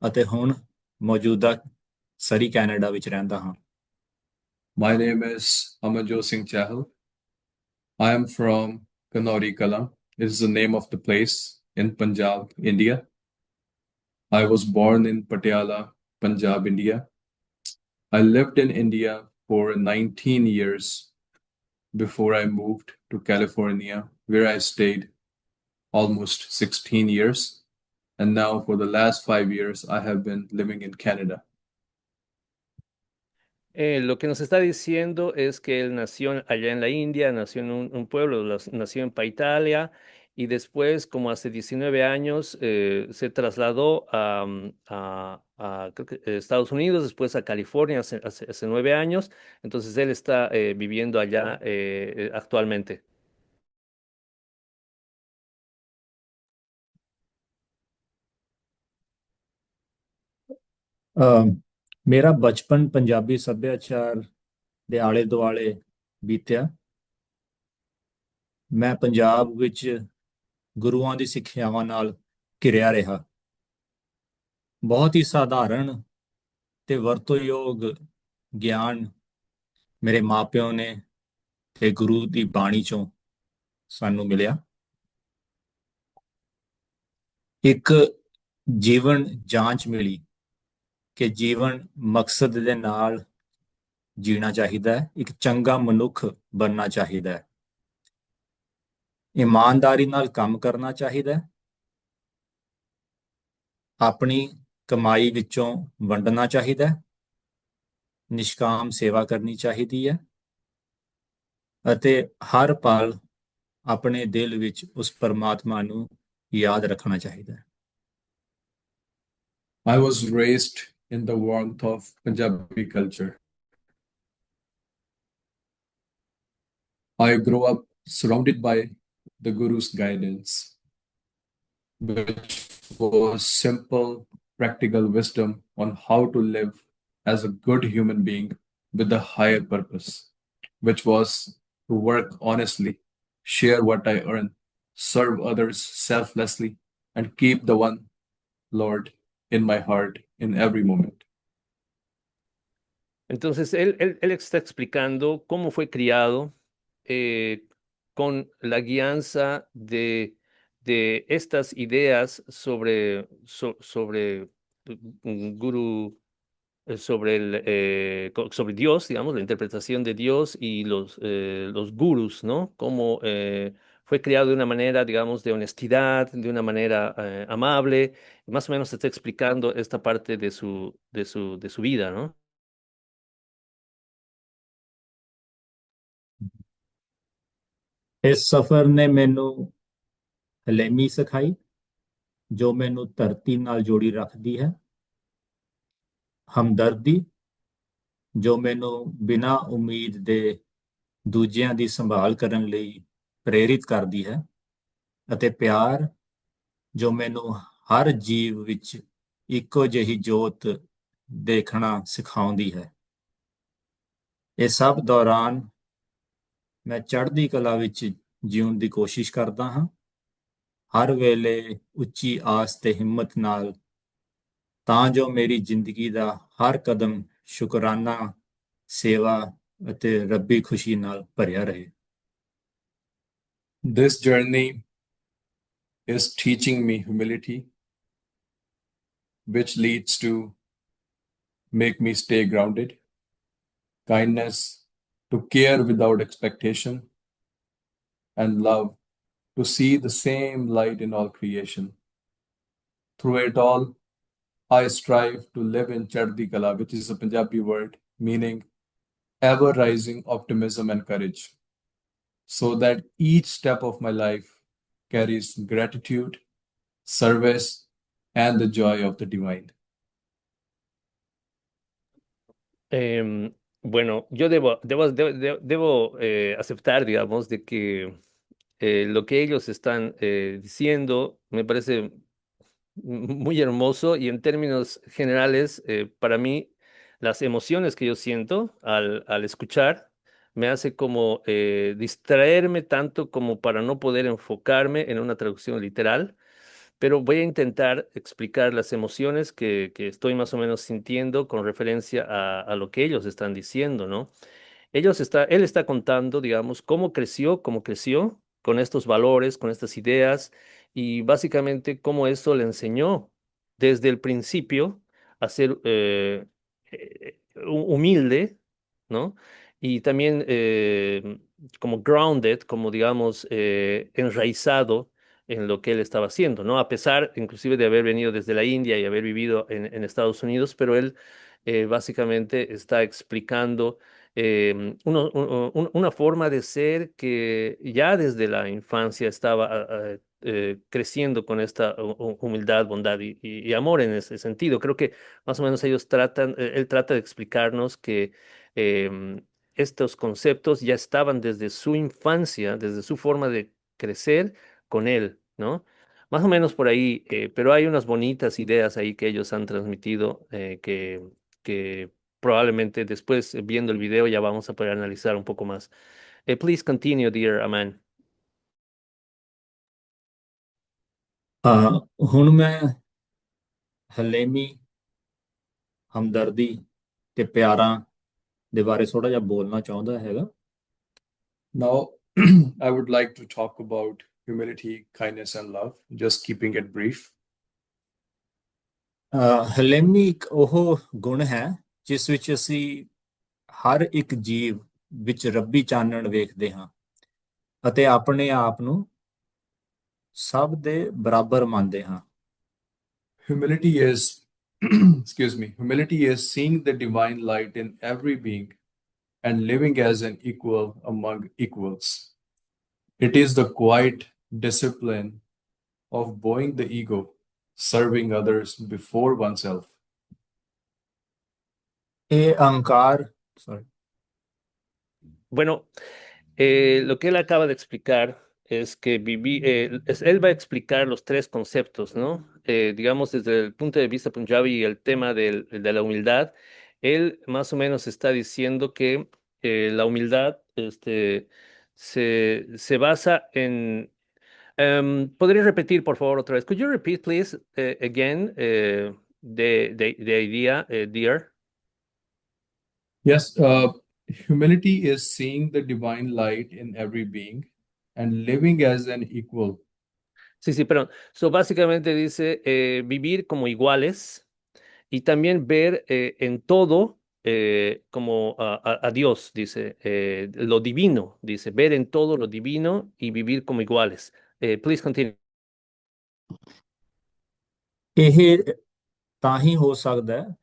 ਅਤੇ ਹੁਣ ਮੌਜੂਦਾ ਸਰੀ, ਕੈਨੇਡਾ ਵਿੱਚ ਰਹਿੰਦਾ ਹਾਂ। My name is Amanjot Singh Chahal. I am from Kanori Kalam. It is the name of the place in Punjab, India. I was born in Patiala, Punjab, India. I lived in India for nineteen years before I moved to California, where I stayed almost sixteen years. And now, for the last five years, I have been living in Canada. Eh, lo que nos está diciendo es que él nació en- allá en la India, nació en un, un pueblo, las- nació en Paitalia, y después, como hace diecinueve años, eh, se trasladó a, mm, a- a, creo que, eh, Estados Unidos, después a California hace, hace- hace nueve años. Entonces él está eh, viviendo allá eh, eh, actualmente. ਅ, ਮੇਰਾ ਬਚਪਨ ਪੰਜਾਬੀ ਸੱਭਿਆਚਾਰ ਦੇ ਆਲੇ ਦੁਆਲੇ ਬੀਤਿਆ। ਮੈਂ ਪੰਜਾਬ ਵਿੱਚ ਗੁਰੂਆਂ ਦੀ ਸਿੱਖਿਆਵਾਂ ਨਾਲ ਘਿਰਿਆ ਰਿਹਾ। ਬਹੁਤ ਹੀ ਸਧਾਰਨ ਤੇ ਵਰਤੋਂਯੋਗ ਗਿਆਨ ਮੇਰੇ ਮਾਪਿਆਂ ਨੇ ਤੇ ਗੁਰੂ ਦੀ ਬਾਣੀ ਚੋਂ ਸਾਨੂੰ ਮਿਲਿਆ। ਇੱਕ ਜੀਵਨ ਜਾਂਚ ਮਿਲੀ ਕਿ ਜੀਵਨ ਮਕਸਦ ਦੇ ਨਾਲ ਜੀਣਾ ਚਾਹੀਦਾ ਹੈ, ਇੱਕ ਚੰਗਾ ਮਨੁੱਖ ਬਣਨਾ ਚਾਹੀਦਾ ਹੈ, ਇਮਾਨਦਾਰੀ ਨਾਲ ਕੰਮ ਕਰਨਾ ਚਾਹੀਦਾ ਹੈ, ਆਪਣੀ ਕਮਾਈ ਵਿੱਚੋਂ ਵੰਡਣਾ ਚਾਹੀਦਾ ਹੈ, ਨਿਸ਼ਕਾਮ ਸੇਵਾ ਕਰਨੀ ਚਾਹੀਦੀ ਹੈ ਅਤੇ ਹਰ ਪਲ ਆਪਣੇ ਦਿਲ ਵਿੱਚ ਉਸ ਪਰਮਾਤਮਾ ਨੂੰ ਯਾਦ ਰੱਖਣਾ ਚਾਹੀਦਾ ਹੈ। I was raised in the warmth of Punjabi culture. I grew up surrounded by the Guru's guidance, which was simple, practical wisdom on how to live as a good human being with a higher purpose, which was to work honestly, share what I earn, serve others selflessly, and keep the one Lord in my heart in every moment. Entonces, él, él, él está explicando cómo fue criado eh, con la guianza de, de estas ideas sobre, so- sobre mm, Guru, eh, sobre, el, eh, co- sobre Dios, digamos, la interpretación de Dios y los, eh, los gurus, ¿no? Cómo eh, fue criado de una manera, digamos, de honestidad, de una manera eh, amable. Más o menos está explicando esta parte de su, de su, de su vida, ¿no? ਇਸ ਸਫ਼ਰ ਨੇ ਮੈਨੂੰ ਹਲੇਮੀ ਸਿਖਾਈ, ਜੋ ਮੈਨੂੰ ਧਰਤੀ ਨਾਲ ਜੋੜੀ ਰੱਖਦੀ ਹੈ, ਹਮਦਰਦੀ, ਜੋ ਮੈਨੂੰ ਬਿਨਾਂ ਉਮੀਦ ਦੇ ਦੂਜਿਆਂ ਦੀ ਸੰਭਾਲ ਕਰਨ ਲਈ ਪ੍ਰੇਰਿਤ ਕਰਦੀ ਹੈ, ਅਤੇ ਪਿਆਰ, ਜੋ ਮੈਨੂੰ ਹਰ ਜੀਵ ਵਿੱਚ ਇੱਕੋ ਜਿਹੀ ਜੋਤ ਦੇਖਣਾ ਸਿਖਾਉਂਦੀ ਹੈ। ਇਹ ਸਭ ਦੌਰਾਨ ਮੈਂ ਚੜ੍ਹਦੀ ਕਲਾ ਵਿੱਚ ਜਿਉਣ ਦੀ ਕੋਸ਼ਿਸ਼ ਕਰਦਾ ਹਾਂ। ਹਰ ਵੇਲੇ ਉੱਚੀ ਆਸ ਤੇ ਹਿੰਮਤ ਨਾਲ, ਤਾਂ ਜੋ ਮੇਰੀ ਜ਼ਿੰਦਗੀ ਦਾ ਹਰ ਕਦਮ ਸ਼ੁਕਰਾਨਾ, ਸੇਵਾ ਅਤੇ ਰੱਬੀ ਖੁਸ਼ੀ ਨਾਲ ਭਰਿਆ ਰਹੇ। This journey is teaching me humility, which leads to make me stay grounded, kindness to care without expectation, and love to see the same light in all creation. Through it all, I strive to live in Chadhri Kala, which is a Punjabi word meaning ever rising optimism and courage, so that each step of my life carries gratitude, service, and the joy of the divine. Em, bueno, yo debo, debo, debo, debo, debo, eh, aceptar, digamos, de que eh, lo que ellos están eh, diciendo me parece muy hermoso y en términos generales, eh, para mí, las emociones que yo siento al, al escuchar me hace como eh, distraerme tanto como para no poder enfocarme en una traducción literal, pero voy a intentar explicar las emociones que, que estoy más o menos sintiendo con referencia a, a lo que ellos están diciendo, ¿no? Ellos está, él está contando, digamos, cómo creció, cómo creció con estos valores, con estas ideas, y básicamente cómo eso le enseñó desde el principio a ser eh, eh, hu- humilde, ¿no? Y también eh, como grounded, como digamos, eh, enraizado en lo que él estaba haciendo, ¿no? A pesar inclusive de haber venido desde la India y haber vivido en, en Estados Unidos, pero él eh, básicamente está explicando eh, uno- un- un- una forma de ser que ya desde la infancia estaba ah, ah, eh, creciendo con esta hu- hu- humildad, bondad y, y- y amor en ese sentido. Creo que más o menos ellos tratan, eh, él trata de explicarnos que em, estos conceptos ya estaban desde su infancia, desde su forma de crecer con él, ¿no? Más o menos por ahí, eh, pero hay unas bonitas ideas ahí que ellos han transmitido eh, que, que probablemente después, eh, viendo el video, ya vamos a poder analizar un poco más. Eh, please continue, dear Aman. ਅ, ਹੁਣ ਮੈਂ ਹਲੇਮੀ, ਹਮਦਰਦੀ ਤੇ ਪਿਆਰਾਂ ਦੇ ਬਾਰੇ ਥੋੜਾ ਜਿਹਾ ਬੋਲਣਾ ਚਾਹੁੰਦਾ ਹੈਗਾ। Now, I would like to talk about humility, kindness, and love, just keeping it brief. ਅ, ਹਲੇਮੀ ਇੱਕ ਉਹ ਗੁਣ ਹੈ ਜਿਸ ਵਿੱਚ ਅਸੀਂ ਹਰ ਇੱਕ ਜੀਵ ਵਿੱਚ ਰੱਬੀ ਚਾਨਣ ਵੇਖਦੇ ਹਾਂ ਅਤੇ ਆਪਣੇ ਆਪ ਨੂੰ ਸਭ ਦੇ ਬਰਾਬਰ ਮੰਨਦੇ ਹਾਂ। Humility is, excuse me, humility is seeing the divine light in every being and living as an equal among equals. It is the quiet discipline of bowing the ego, serving others before oneself. ਇਹ ਅਹੰਕਾਰ, sorry, Bueno, eh, lo que él acaba de explicar es que viví, eh, es- él va a explicar los tres conceptos, ¿no? Eh, digamos, desde el punto de vista punjabi y el tema del- de la humildad, él más o menos está diciendo que eh, la humildad este, se, se basa en... em, ¿podría repetir, por favor, otra vez? Could you repeat, please, eh, again, eh, the, the, the idea, eh, dear? Yes, uh, humility is seeing the divine light in every being and living as an equal. Sí, sí, perdón. So, básicamente dice eh, vivir como iguales y también ver eh, en todo eh, como a, a- a Dios, dice, eh, lo divino, dice, ver en todo lo divino y vivir como iguales. Eh, please continue. ਇਹ ਤਾਂ ਹੀ ਹੋ ਸਕਦਾ ਹੈ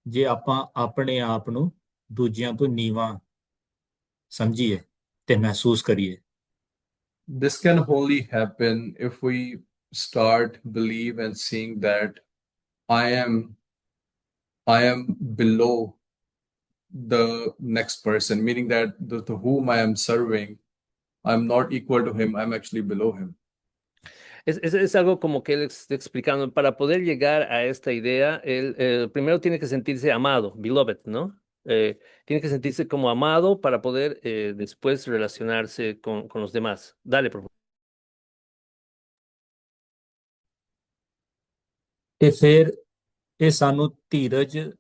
ਜੇ ਆਪਾਂ ਆਪਣੇ ਆਪ ਨੂੰ ਦੂਜਿਆਂ ਤੋਂ ਨੀਵਾਂ ਸਮਝੀਏ ਤੇ ਮਹਿਸੂਸ ਕਰੀਏ। This can only happen if we start believe and seeing that I am I am below the next person, meaning that the, to whom I am serving, I'm not equal to him, I'm actually below him. Es, es, es algo como que él está explicando, para poder llegar a esta idea, él eh, primero tiene que sentirse amado, beloved, ¿no? Eh, tiene que sentirse como amado para poder eh, después relacionarse con, con los demás. Dale, por favor. ਤੇ ਫਿਰ ਇਹ ਸਾਨੂੰ ਧੀਰਜ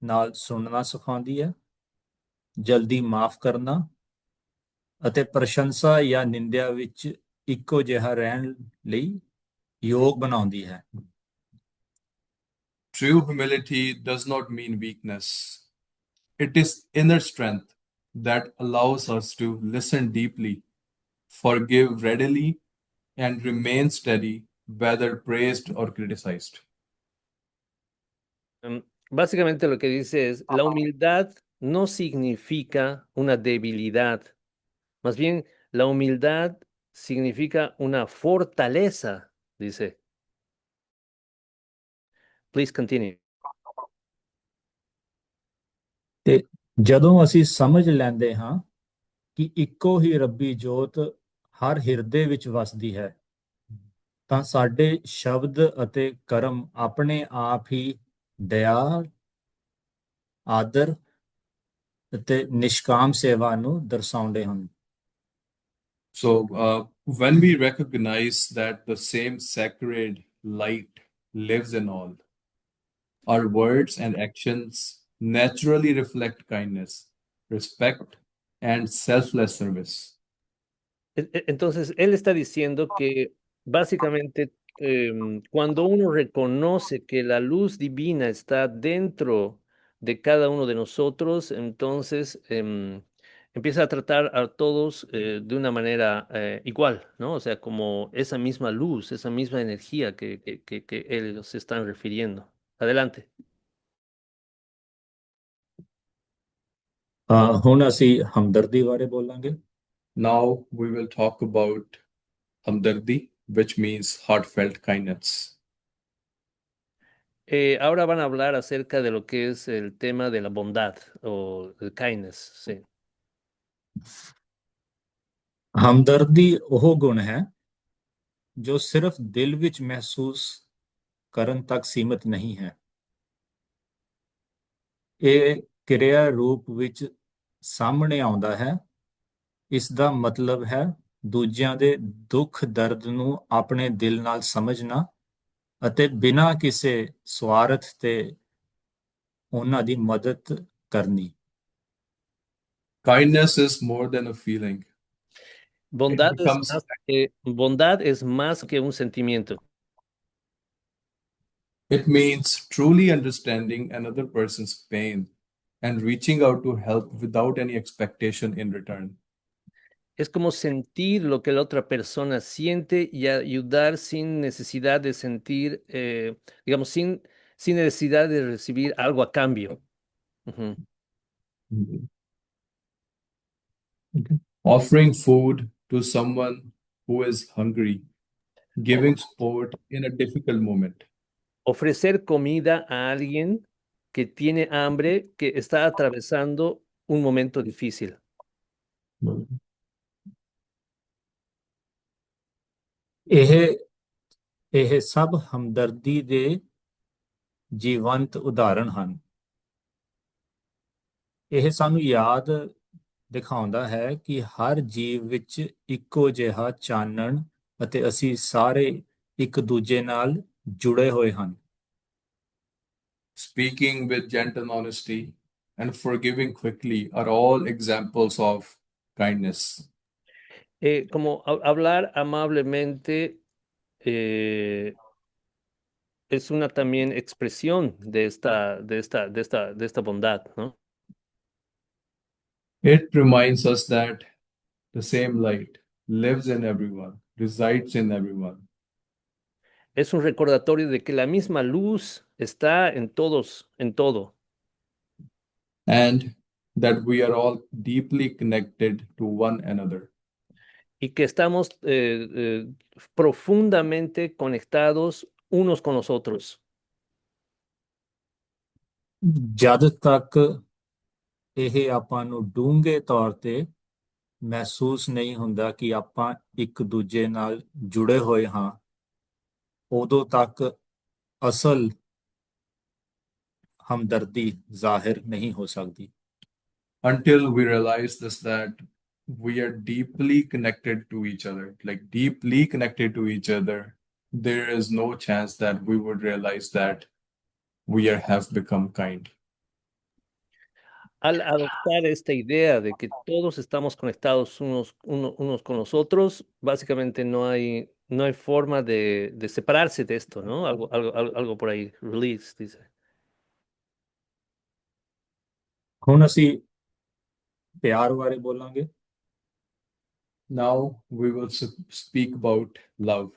ਨਾਲ ਸੁਣਨਾ ਸਿਖਾਉਂਦੀ ਹੈ, ਜਲਦੀ ਮਾਫ ਕਰਨਾ, ਅਤੇ ਪ੍ਰਸ਼ੰਸਾ ਜਾਂ ਨਿੰਦਿਆ ਵਿੱਚ ਇੱਕੋ ਜਿਹਾ ਰਹਿਣ ਲਈ ਯੋਗ ਬਣਾਉਂਦੀ ਹੈ। True humility does not mean weakness. It is inner strength that allows us to listen deeply, forgive readily, and remain steady, whether praised or criticized. Em, básicamente lo que dice es, la humildad no significa una debilidad, más bien la humildad significa una fortaleza, dice. Please continue. ਤੇ ਜਦੋਂ ਅਸੀਂ ਸਮਝ ਲੈਂਦੇ ਹਾਂ ਕਿ ਇੱਕੋ ਹੀ ਰੱਬੀ ਜੋਤ ਹਰ ਹਿਰਦੇ ਵਿੱਚ ਵਸਦੀ ਹੈ, ਤਾਂ ਸਾਡੇ ਸ਼ਬਦ ਅਤੇ ਕਰਮ ਆਪਣੇ ਆਪ ਹੀ ਦਇਆ, ਆਦਰ ਤੇ ਨਿਸ਼ਕਾਮ ਸੇਵਾ ਨੂੰ ਦਰਸਾਉਂਦੇ ਹਨ। So, uh, when we recognize that the same sacred light lives in all, our words and actions naturally reflect kindness, respect, and selfless service. E- e- Entonces, él está diciendo que básicamente em, cuando uno reconoce que la luz divina está dentro de cada uno de nosotros, entonces em, empieza a tratar a todos eh, de una manera eh, igual, ¿no? O sea, como esa misma luz, esa misma energía que, que, que, que ellos se están refiriendo. Adelante. ਅ, ਹੁਣ ਅਸੀਂ ਹਮਦਰਦੀ ਬਾਰੇ ਬੋਲਾਂਗੇ। Now we will talk about hamdardi, which means heartfelt kindness. Eh, ahora van a hablar acerca de lo que es el tema de la bondad o el kindness, sí. ਹਮਦਰਦੀ ਉਹ ਗੁਣ ਹੈ ਜੋ ਸਿਰਫ ਦਿਲ ਵਿੱਚ ਮਹਿਸੂਸ ਕਰਨ ਤੱਕ ਸੀਮਿਤ ਨਹੀਂ ਹੈ। ਇਹ ਕਿਰਿਆ ਰੂਪ ਵਿੱਚ ਸਾਹਮਣੇ ਆਉਂਦਾ ਹੈ। ਇਸ ਦਾ ਮਤਲਬ ਹੈ ਦੂਜਿਆਂ ਦੇ ਦੁੱਖ ਦਰਦ ਨੂੰ ਆਪਣੇ ਦਿਲ ਨਾਲ ਸਮਝਣਾ ਅਤੇ ਬਿਨਾਂ ਕਿਸੇ ਸਵਾਰਥ ਤੇ ਉਹਨਾਂ ਦੀ ਮਦਦ ਕਰਨੀ। Kindness is more than a feeling. Bondad es becomes- más que, bondad es más que un sentimiento. It means truly understanding another person's pain and reaching out to help without any expectation in return. Es como sentir lo que la otra persona siente y ayudar sin necesidad de sentir, eh, digamos, sin, sin necesidad de recibir algo a cambio. Ujú. Offering food to someone who is hungry, giving support in a difficult moment. Ofrecer comida a alguien que tiene hambre, que está atravesando un momento difícil. ਇਹ ਇਹ ਸਭ ਹਮਦਰਦੀ ਦੇ ਜੀਵੰਤ ਉਦਾਹਰਣ ਹਨ। ਇਹ ਸਾਨੂੰ ਯਾਦ ਦਿਖਾਉਂਦਾ ਹੈ ਕਿ ਹਰ ਜੀਵ ਵਿੱਚ ਇੱਕੋ ਜਿਹਾ ਚਾਨਣ, ਅਤੇ ਅਸੀਂ ਸਾਰੇ ਇੱਕ ਦੂਜੇ ਨਾਲ ਜੁੜੇ ਹੋਏ ਹਨ। Speaking with gentle honesty and forgiving quickly are all examples of kindness. Eh, como ha- hablar amablemente eh, es una también expresión de esta, de esta, de esta, de esta bondad, ¿no? It reminds us that the same light lives in everyone, resides in everyone, Es un recordatorio de que la misma luz está en todos, en todo. and that we are all deeply connected to one another. Y que estamos eh, eh, profundamente conectados unos con los otros. ਜਦ ਤੱਕ ਇਹ ਆਪਾਂ ਨੂੰ ਡੂੰਘੇ ਤੌਰ ਤੇ ਮਹਿਸੂਸ ਨਹੀਂ ਹੁੰਦਾ ਕਿ ਆਪਾਂ ਇੱਕ ਦੂਜੇ ਨਾਲ ਜੁੜੇ ਹੋਏ ਹਾਂ, ਉਦੋਂ ਤੱਕ ਅਸਲ ਹਮਦਰਦੀ ਜ਼ਾਹਿਰ ਨਹੀਂ ਹੋ ਸਕਦੀ। Until we realize this, that we are deeply connected to each other, like, deeply connected to each other, there is no chance that we would realize that we are, have become kind. Al adoptar esta idea de que todos estamos conectados unos, uno- unos con los otros, básicamente no hay, no hay forma de, de separarse de esto, ¿no? Algo, algo, algo, algo por ahí, release, dice. ਹੁਣ ਅਸੀਂ ਪਿਆਰ ਬਾਰੇ ਬੋਲਾਂਗੇ। Now we will s- speak about love.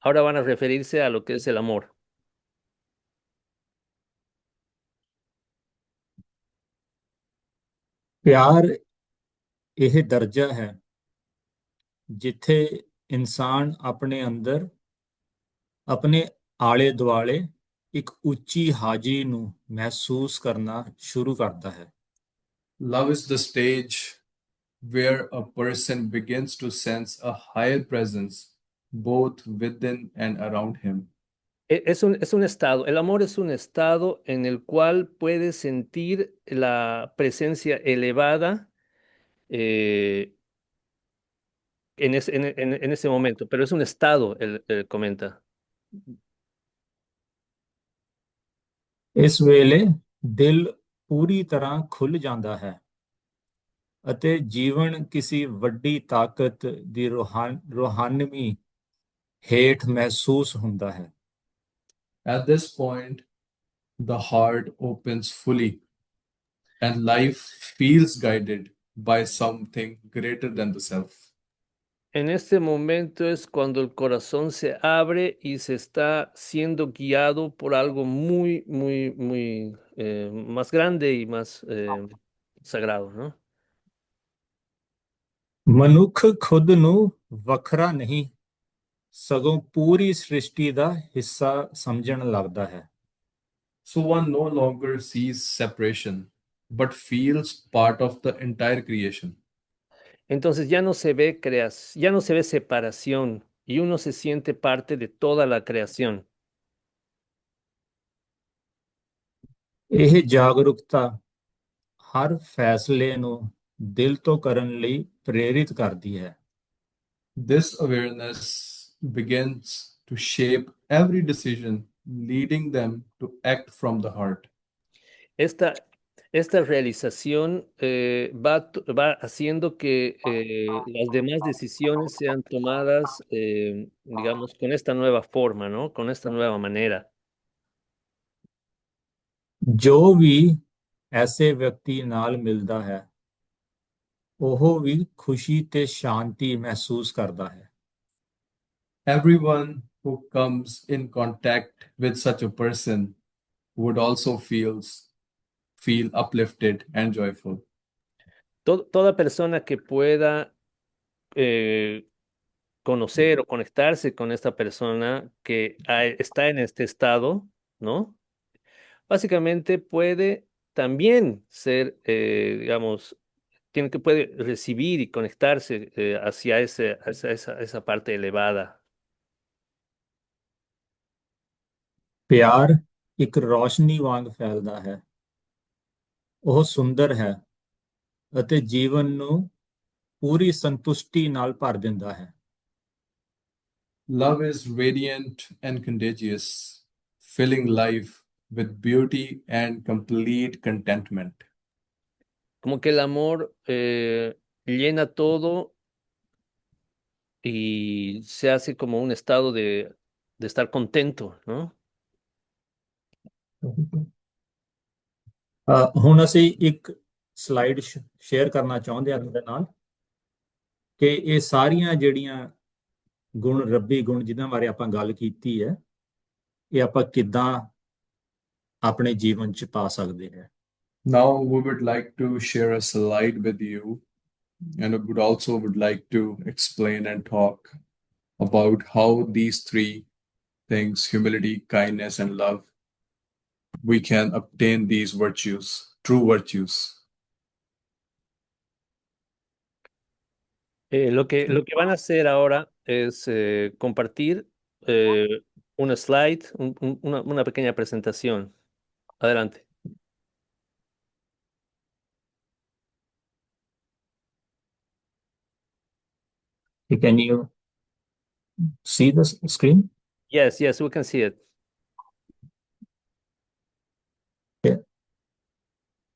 Ahora van a referirse a lo que es el amor. ਪਿਆਰ ਇਹ ਦਰਜਾ ਹੈ ਜਿੱਥੇ ਇਨਸਾਨ ਆਪਣੇ ਅੰਦਰ, ਆਪਣੇ ਆਲੇ ਦੁਆਲੇ ਇੱਕ ਉੱਚੀ ਹਾਜ਼ਰੀ ਨੂੰ ਮਹਿਸੂਸ ਕਰਨਾ ਸ਼ੁਰੂ ਕਰਦਾ ਹੈ। Love is the stage where a person begins to sense a higher presence both within and around him. E- Es un, es un estado, el amor es un estado en el cual puedes sentir la presencia elevada eh, en, ese, en, en- en ese momento, pero es un estado, él, él comenta. ਇਸ ਵੇਲੇ ਦਿਲ ਪੂਰੀ ਤਰ੍ਹਾਂ ਖੁੱਲ ਜਾਂਦਾ ਹੈ ਅਤੇ ਜੀਵਨ ਕਿਸੇ ਵੱਡੀ ਤਾਕਤ ਦੀ ਰੋਹਾਨ ਰੋਹਾਨਵੀ ਹੇਠ ਮਹਿਸੂਸ ਹੁੰਦਾ ਹੈ। At this point, the heart opens fully and life feels guided by something greater than the self. En este momento es cuando el corazón se abre y se está siendo guiado por algo muy, muy, muy eh, más grande y más eh, sagrado, ¿no? ਮਨੁੱਖ ਖੁਦ ਨੂੰ ਵੱਖਰਾ ਨਹੀਂ, ਸਗੋਂ ਪੂਰੀ ਸ੍ਰਿਸ਼ਟੀ ਦਾ ਹਿੱਸਾ ਸਮਝਣ ਲੱਗਦਾ ਹੈ। So one no longer sees separation, but feels part of the entire creation. Entonces ya no se ve creas, ya no se ve separación y uno se siente parte de toda la creación. ਇਹ ਜਾਗਰੂਕਤਾ ਹਰ ਫੈਸਲੇ ਨੂੰ ਦਿਲ ਤੋਂ ਕਰਨ ਲਈ ਪ੍ਰੇਰਿਤ ਕਰਦੀ ਹੈ। This awareness begins to shape every decision, leading them to act from the heart. Esta, esta realización eh, va, to- va haciendo que eh, las demás decisiones sean tomadas, eh, digamos, con esta nueva forma, ¿no? Con esta nueva manera. ਜੋ ਵੀ ਐਸੇ ਵਿਅਕਤੀ ਨਾਲ ਮਿਲਦਾ ਹੈ, ਉਹ ਵੀ ਖੁਸ਼ੀ ਤੇ ਸ਼ਾਂਤੀ ਮਹਿਸੂਸ ਕਰਦਾ ਹੈ। Everyone who comes in contact with such a person would also feels feel uplifted and joyful. To- toda persona que pueda eh, conocer o conectarse con esta persona que ha- está en este estado, ¿no? Básicamente puede también ser, eh, digamos, tiene que puede recibir y conectarse eh, hacia ese, hacia esa, esa parte elevada. ਪਿਆਰ ਇੱਕ ਰੋਸ਼ਨੀ ਵਾਂਗ ਫੈਲਦਾ ਹੈ। ਉਹ ਸੁੰਦਰ ਹੈ ਅਤੇ ਜੀਵਨ ਨੂੰ ਪੂਰੀ ਸੰਤੁਸ਼ਟੀ ਨਾਲ ਭਰ ਦਿੰਦਾ ਹੈ। Love is radiant and contagious, filling life with beauty and complete contentment. Como que el amor eh, llena todo y se hace como un estado de, de estar contento, ¿no? ਅ, ਹੁਣ ਅਸੀਂ ਇੱਕ ਸਲਾਈਡ ਸ਼ੇਅਰ ਕਰਨਾ ਚਾਹੁੰਦੇ ਹਾਂ ਤੁਹਾਡੇ ਨਾਲ ਕਿ ਇਹ ਸਾਰੀਆਂ ਜਿਹੜੀਆਂ ਗੁਣ, ਰੱਬੀ ਗੁਣ ਜਿਨ੍ਹਾਂ ਬਾਰੇ ਆਪਾਂ ਗੱਲ ਕੀਤੀ ਹੈ, ਇਹ ਆਪਾਂ ਕਿੱਦਾਂ ਆਪਣੇ ਜੀਵਨ ਚ ਪਾ ਸਕਦੇ ਹਾਂ। Now we would like to share a slide with you, and would also would like to explain and talk about how these three things, humility, kindness, and love, we can obtain these virtues, true virtues. Eh, lo que, lo que van a hacer ahora es eh, compartir eh, una slide, un- un- una, una pequeña presentación. Adelante. Can you see the screen? Yes, yes, we can see it.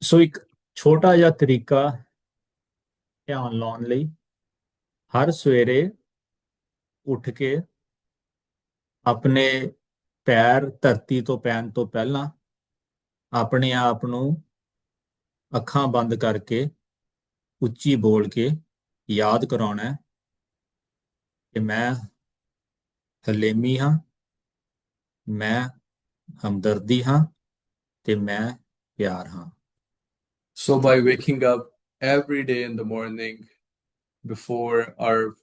So ਇੱਕ ਛੋਟਾ ਜਿਹਾ ਤਰੀਕਾ ਧਿਆਨ ਲਾਉਣ ਲਈ, ਹਰ ਸਵੇਰੇ ਉੱਠ ਕੇ ਆਪਣੇ ਪੈਰ ਧਰਤੀ ਤੋਂ ਪੈਣ ਤੋਂ ਪਹਿਲਾਂ ਆਪਣੇ ਆਪ ਨੂੰ ਅੱਖਾਂ ਬੰਦ ਕਰਕੇ ਉੱਚੀ ਬੋਲ ਕੇ ਯਾਦ ਕਰਾਉਣਾ ਹੈ ਕਿ ਮੈਂ ਹਲੇਮੀ ਹਾਂ, ਮੈਂ ਹਮਦਰਦੀ ਹਾਂ ਤੇ ਮੈਂ ਪਿਆਰ ਹਾਂ। So by waking up every day in the morning, before our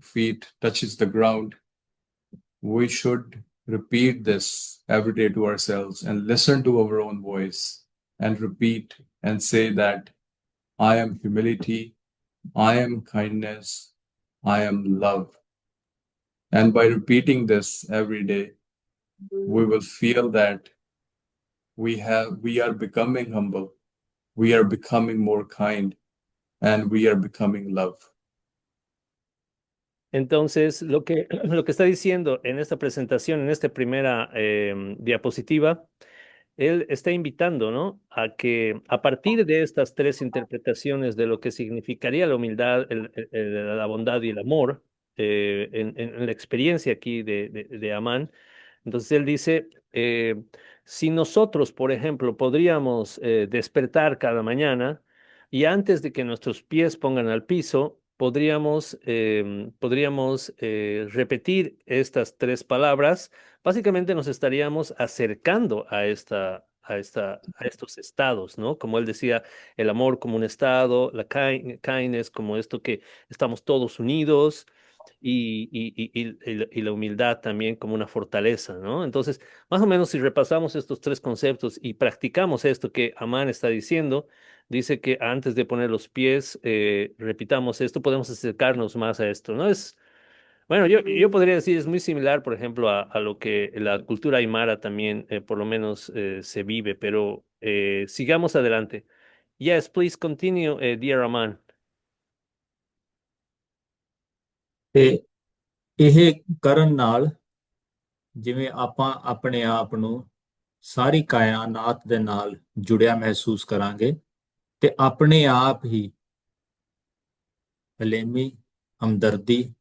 feet touches the ground, we should repeat this every day to ourselves and listen to our own voice and repeat and say that I am humility, I am kindness, I am love. And by repeating this every day, we will feel that we have we are becoming humble, we are becoming more kind, and we are becoming love. Entonces, lo que, lo que está diciendo en esta presentación, en esta primera em, diapositiva, él está invitando, ¿no? A que a partir de estas tres interpretaciones de lo que significaría la humildad, el- el- el- la bondad y el amor, eh, en, en- en la experiencia aquí de, de, de Amán. Entonces él dice, eh, si nosotros, por ejemplo, podríamos eh, despertar cada mañana y antes de que nuestros pies pongan al piso, podríamos, em, podríamos eh, repetir estas tres palabras, básicamente nos estaríamos acercando a esta, a esta, a estos estados, ¿no? Como él decía, el amor como un estado, la ki- kindness como esto que estamos todos unidos, y, y, y, y, y la- y la humildad también como una fortaleza, ¿no? Entonces, más o menos si repasamos estos tres conceptos y practicamos esto que Amán está diciendo, dice que antes de poner los pies, eh, repitamos esto, podemos acercarnos más a esto, ¿no? Es, bueno, yo, yo podría decir, es muy similar, por ejemplo, a, a lo que la cultura aymara también, eh, por lo menos, eh, se vive, pero eh, sigamos adelante. Yes, please continue, eh, dear Amán. ਤੇ ਇਹ ਕਰਨ ਨਾਲ ਜਿਵੇਂ ਆਪਾਂ ਆਪਣੇ ਆਪ ਨੂੰ ਸਾਰੀ ਕਾਇਨਾਤ ਦੇ ਨਾਲ ਜੁੜਿਆ ਮਹਿਸੂਸ ਕਰਾਂਗੇ ਤੇ ਆਪਣੇ ਆਪ ਹੀ ਹਲੇਮੀ, ਹਮਦਰਦੀ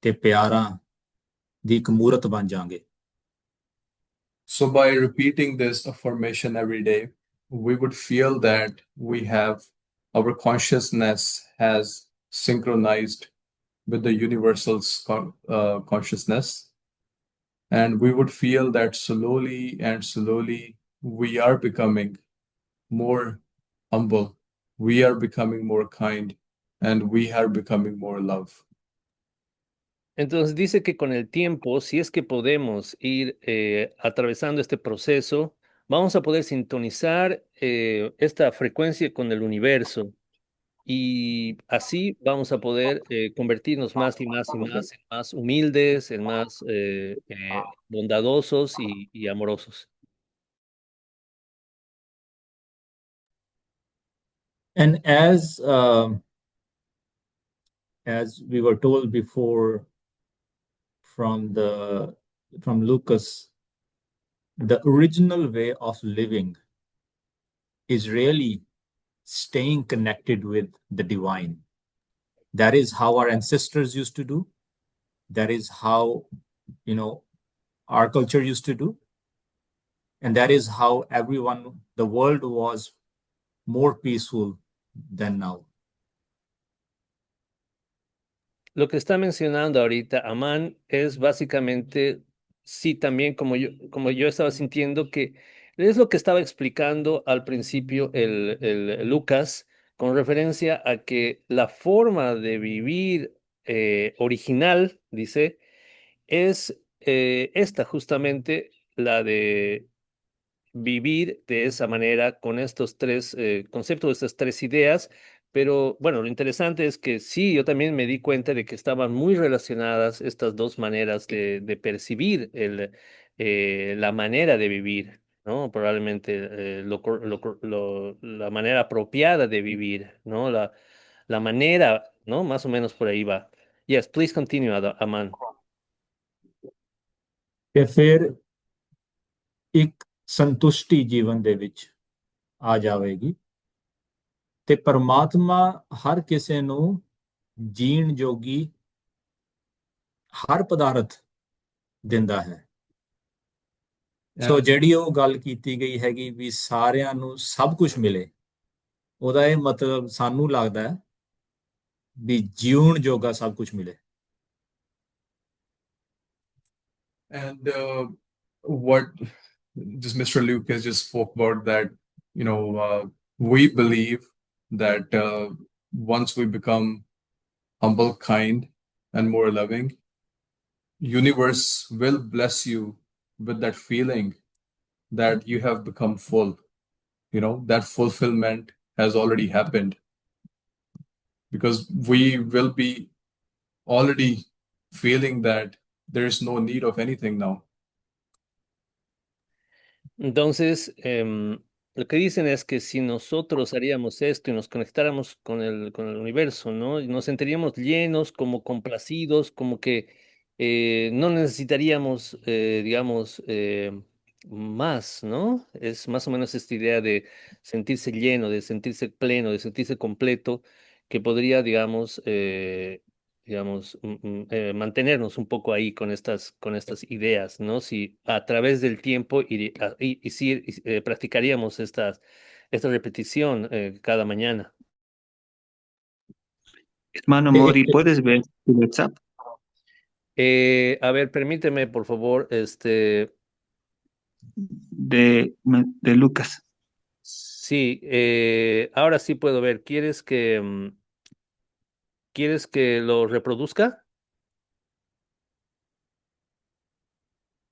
ਤੇ ਪਿਆਰਾਂ ਦੀ ਇੱਕ ਮੂਰਤ ਬਣ ਜਾਾਂਗੇ। So by repeating this affirmation every day, we would feel that we have, our consciousness has synchronized with the universal's con- uh, consciousness. And we would feel that slowly and slowly we are becoming more humble, we are becoming more kind, and we are becoming more love. Entonces dice que con el tiempo, si es que podemos ir eh, atravesando este proceso, vamos a poder sintonizar eh, esta frecuencia con el universo. Y así vamos a poder eh, convertirnos más y más y más en más humildes, en más eh, eh, bondadosos y, y amorosos. And as um, as we were told before from the from Lucas, the original way of living is really staying connected with the divine. That is how our ancestors used to do. That is how, you know, our culture used to do. And that is how everyone, the world was more peaceful than now. Lo que está mencionando ahorita Amán es básicamente, sí, también como yo, como yo estaba sintiendo que es lo que estaba explicando al principio el, el Lucas con referencia a que la forma de vivir eh, original, dice, es eh, esta justamente, la de vivir de esa manera, con estos tres eh, conceptos, estas tres ideas, Pero bueno, lo interesante es que sí, yo también me di cuenta de que estaban muy relacionadas estas dos maneras de, de percibir el, eh, la manera de vivir, ¿no? Probablemente eh, lo cor- lo cor- lo- la manera apropiada de vivir, ¿no? La, la manera, ¿no? Más o menos por ahí va. Yes, please continue, Ada- Aman. ਤੇ ਫਿਰ ਇੱਕ ਸੰਤੁਸ਼ਟੀ ਜੀਵਨ ਦੇ ਵਿੱਚ ਆ ਜਾਵੇਗੀ ਤੇ ਪਰਮਾਤਮਾ ਹਰ ਕਿਸੇ ਨੂੰ ਜੀਣ ਜੋਗੀ ਹਰ ਪਦਾਰਥ ਦਿੰਦਾ ਹੈ। ਸੋ Yeah. ਜਿਹੜੀ ਉਹ ਗੱਲ ਕੀਤੀ ਗਈ ਹੈਗੀ ਵੀ ਸਾਰਿਆਂ ਨੂੰ ਸਭ ਕੁਝ ਮਿਲੇ, ਉਹਦਾ ਇਹ ਮਤਲਬ ਸਾਨੂੰ ਲੱਗਦਾ ਹੈ ਵੀ ਜੀਉਣ ਜੋਗਾ ਸਭ ਕੁਝ ਮਿਲੇ। And uh, what just Mister Lucas just spoke about, that, you know, uh, we believe that uh, once we become humble, kind, and more loving, universe will bless you with that feeling that you have become full. You know, that fulfillment has already happened, because we will be already feeling that there is no need of anything now. Entonces, em, lo que dicen es que si nosotros haríamos esto y nos conectáramos con el, con el universo, ¿no? Y nos sentiríamos llenos, como complacidos, como que eh, no necesitaríamos, eh, digamos, eh, más, ¿no? Es más o menos esta idea de sentirse lleno, de sentirse pleno, de sentirse completo, que podría, digamos, eh, digamos, mm, mm, eh, mantenernos un poco ahí con estas, con estas ideas, ¿no? Si a través del tiempo y, a- y- y si eh, practicaríamos estas, esta repetición eh, cada mañana. Hermano Eh, Mori, eh, ¿puedes ver tu WhatsApp? Eh, a ver, permíteme, por favor, este, De, de Lucas. Sí, eh, ahora sí puedo ver. ¿Quieres que, mm, quieres que lo reproduzca?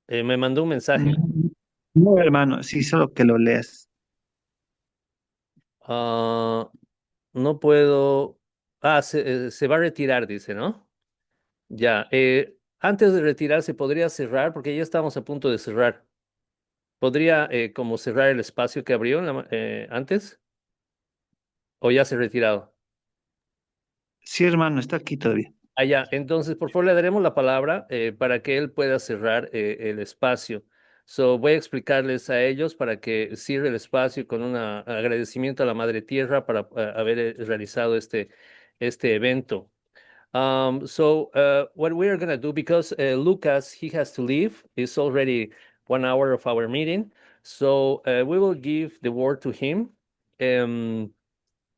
Eh, me mandó un mensaje. Mm, no, hermano, sí, solo que lo leas. Ah, no puedo. Ah, se, eh, se va a retirar, dice, ¿no? Ya. Eh, antes de retirarse, ¿podría cerrar? Porque ya estamos a punto de cerrar. ¿Podría eh, como cerrar el espacio que abrió en la ma- eh, antes? ¿O ya se ha retirado? Sí, hermano, está aquí todavía. Allá. Entonces, por favor, le daremos la palabra eh, para que él pueda cerrar eh, el espacio. So, voy a explicarles a ellos para que cierre el espacio con un agradecimiento a la Madre Tierra para eh, haber eh, realizado este, este evento. Um, so, uh, what we are going to do, because uh, Lucas, he has to leave, it's already one hour of our meeting. So, uh, we will give the word to him. Um,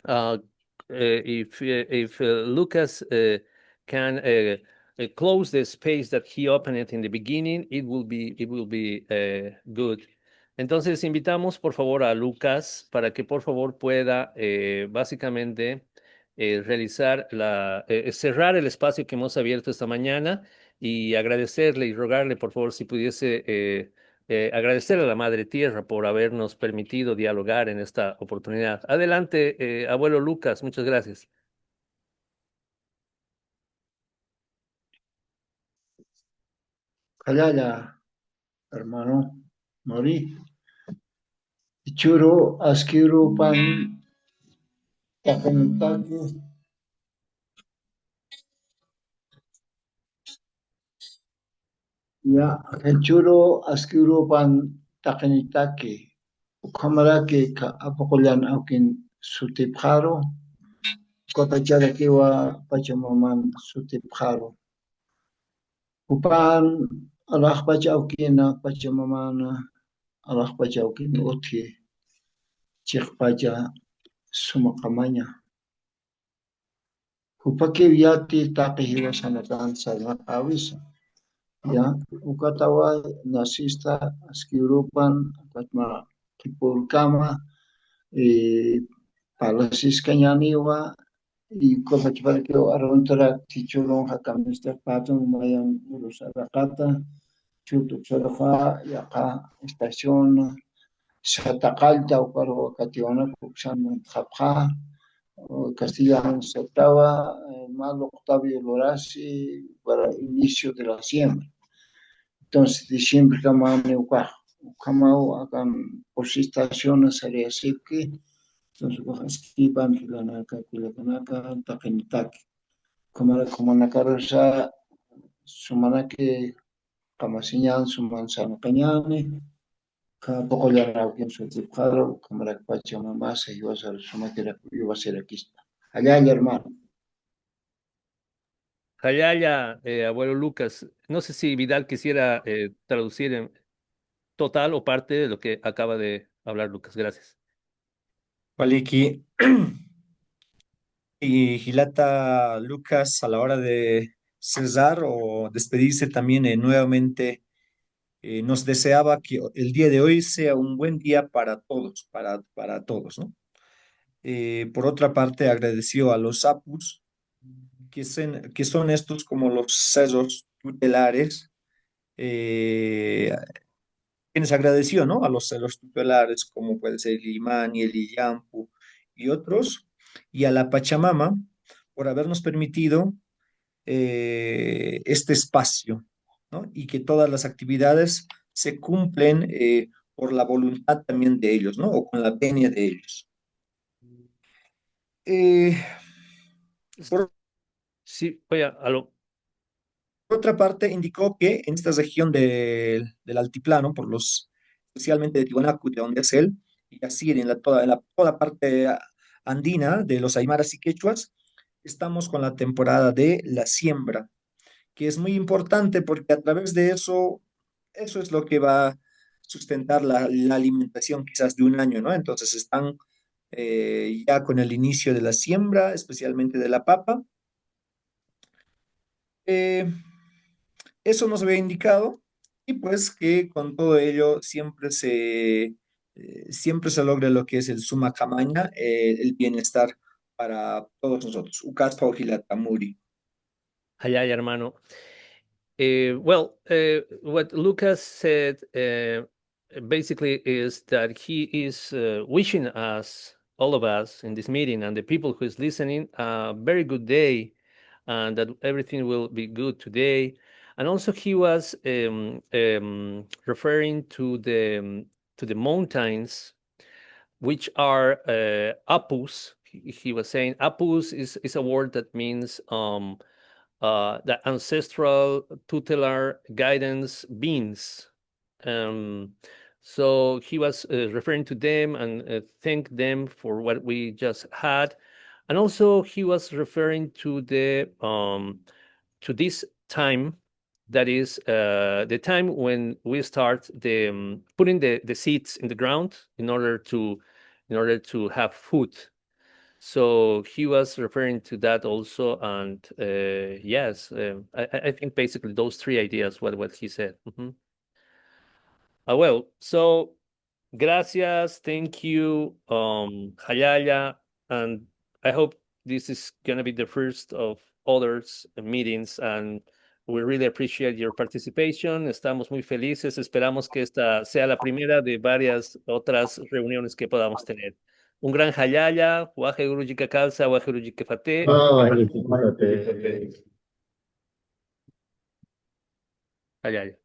uh, uh, if uh, if uh, Lucas uh, can uh, uh, close the space that he opened in the beginning, it will be it will be uh, good. Entonces invitamos por favor a Lucas para que por favor pueda eh, básicamente eh, realizar la eh, cerrar el espacio que hemos abierto esta mañana y agradecerle y rogarle por favor si pudiese eh, eh, agradecer a la Madre Tierra por habernos permitido dialogar en esta oportunidad. Adelante, eh, abuelo Lucas, muchas gracias. Qallalla, hermano Mori. Jichhüru askirupan taqinitaki. Ya, jichhüru askirupan taqinitaki. Ukhamaraki ka apuqullan awkin sutipxaru. Ukapacharakiwa Pachamaman sutipxaru. Jupan alaxpach awkina Pachamamana, alaxpach awkin utji, chiqpacha sumaqamaña. Jupakiw yati taqi jiwasanatan sarnaqäwisa. Ya, ukatawa nasista askirupan, ukatma qhipürkama, eh, parlasiskañäniwa, y ukapachaparakiw aruntarak jichhürun jakamista patun mayan urus araqata, chut uksaruxa yaqha estación, sata qallta ukaruwa katiwanak uksan muntxapxa, o castellano satawa, eh, mä luqtawi lurasi para inicio de la siembra. Entonces, diciembre kamani ukax, ukhamaw akan pus estaciones sariyasipki, entonces, ukax askipan jilanaka, kullakanaka, taqinitaki. Ukhamara, ukhamanakarusa, sumanaki qamasiñan, suman sarnaqañani, Ka tuqullanawkin sutipxaru, ukhamaraki Pachamamasa jiwasar sumakirak uywasirakispa. Jallalla, hermano. Jallalla, eh, abuelo Lucas. No sé si Vidal quisiera, eh, traducir en total o parte de lo que acaba de hablar Lucas. Gracias. Waliki. Y jilata Lucas, a la hora de cerrar o despedirse también, eh, nuevamente, eh, nos deseaba que el día de hoy sea un buen día para todos, para, para todos, ¿no? Eh, por otra parte, agradeció a los apus, que sen-, que son estos como los sesos tutelares, eh, quienes agradeció, ¿no? A los sesos tutelares, como puede ser el Imani, el Illampu y otros, y a la Pachamama por habernos permitido, eh, este espacio, ¿no? Y que todas las actividades se cumplen, eh, por la voluntad también de ellos, ¿no? O con la venia de ellos. Eh, por Sí, oiga, aló. Por otra parte, indicó que en esta región del, del altiplano, por los, especialmente de Tiwanaku, de donde es él, y así en la, toda, en la, toda parte andina de los aymaras y quechuas, estamos con la temporada de la siembra, que es muy importante porque a través de eso, eso es lo que va a sustentar la, la alimentación quizás de un año, ¿no? Entonces están, eh, ya con el inicio de la siembra, especialmente de la papa. Eh, eso nos había indicado, y pues que con todo ello siempre se, eh, siempre se logra lo que es el suma kamaña, eh, el bienestar para todos nosotros. Ukaspa ujilata, Muri. Jallalla, hermano. Eh, well, uh, what Lucas said, uh, basically is that he is, uh, wishing us, all of us in this meeting and the people who is listening, a very good day, and that everything will be good today. And also he was, um, um, referring to the, um, to the mountains, which are, uh, apus. He, he was saying apus is, is a word that means, um, uh, the ancestral tutelar guidance beings. Um, so he was, uh, referring to them and, uh, thank them for what we just had. And also he was referring to the, um, to this time, that is, uh, the time when we start the, um, putting the, the seeds in the ground in order to, in order to have food. So he was referring to that also, and, uh, yes, um, I, I I think basically those three ideas, what, what he said. Mhm. Uh, well, so gracias, thank you, um, Jallalla, and I hope this is gonna be the first of others meetings, and we really appreciate your participation. Estamos muy felices, esperamos que esta sea la primera de varias otras reuniones que podamos tener. Un gran jallalla, waji uruji kakalsa, waji uruji kafate. Ah, waji uruji kafate. Jallalla.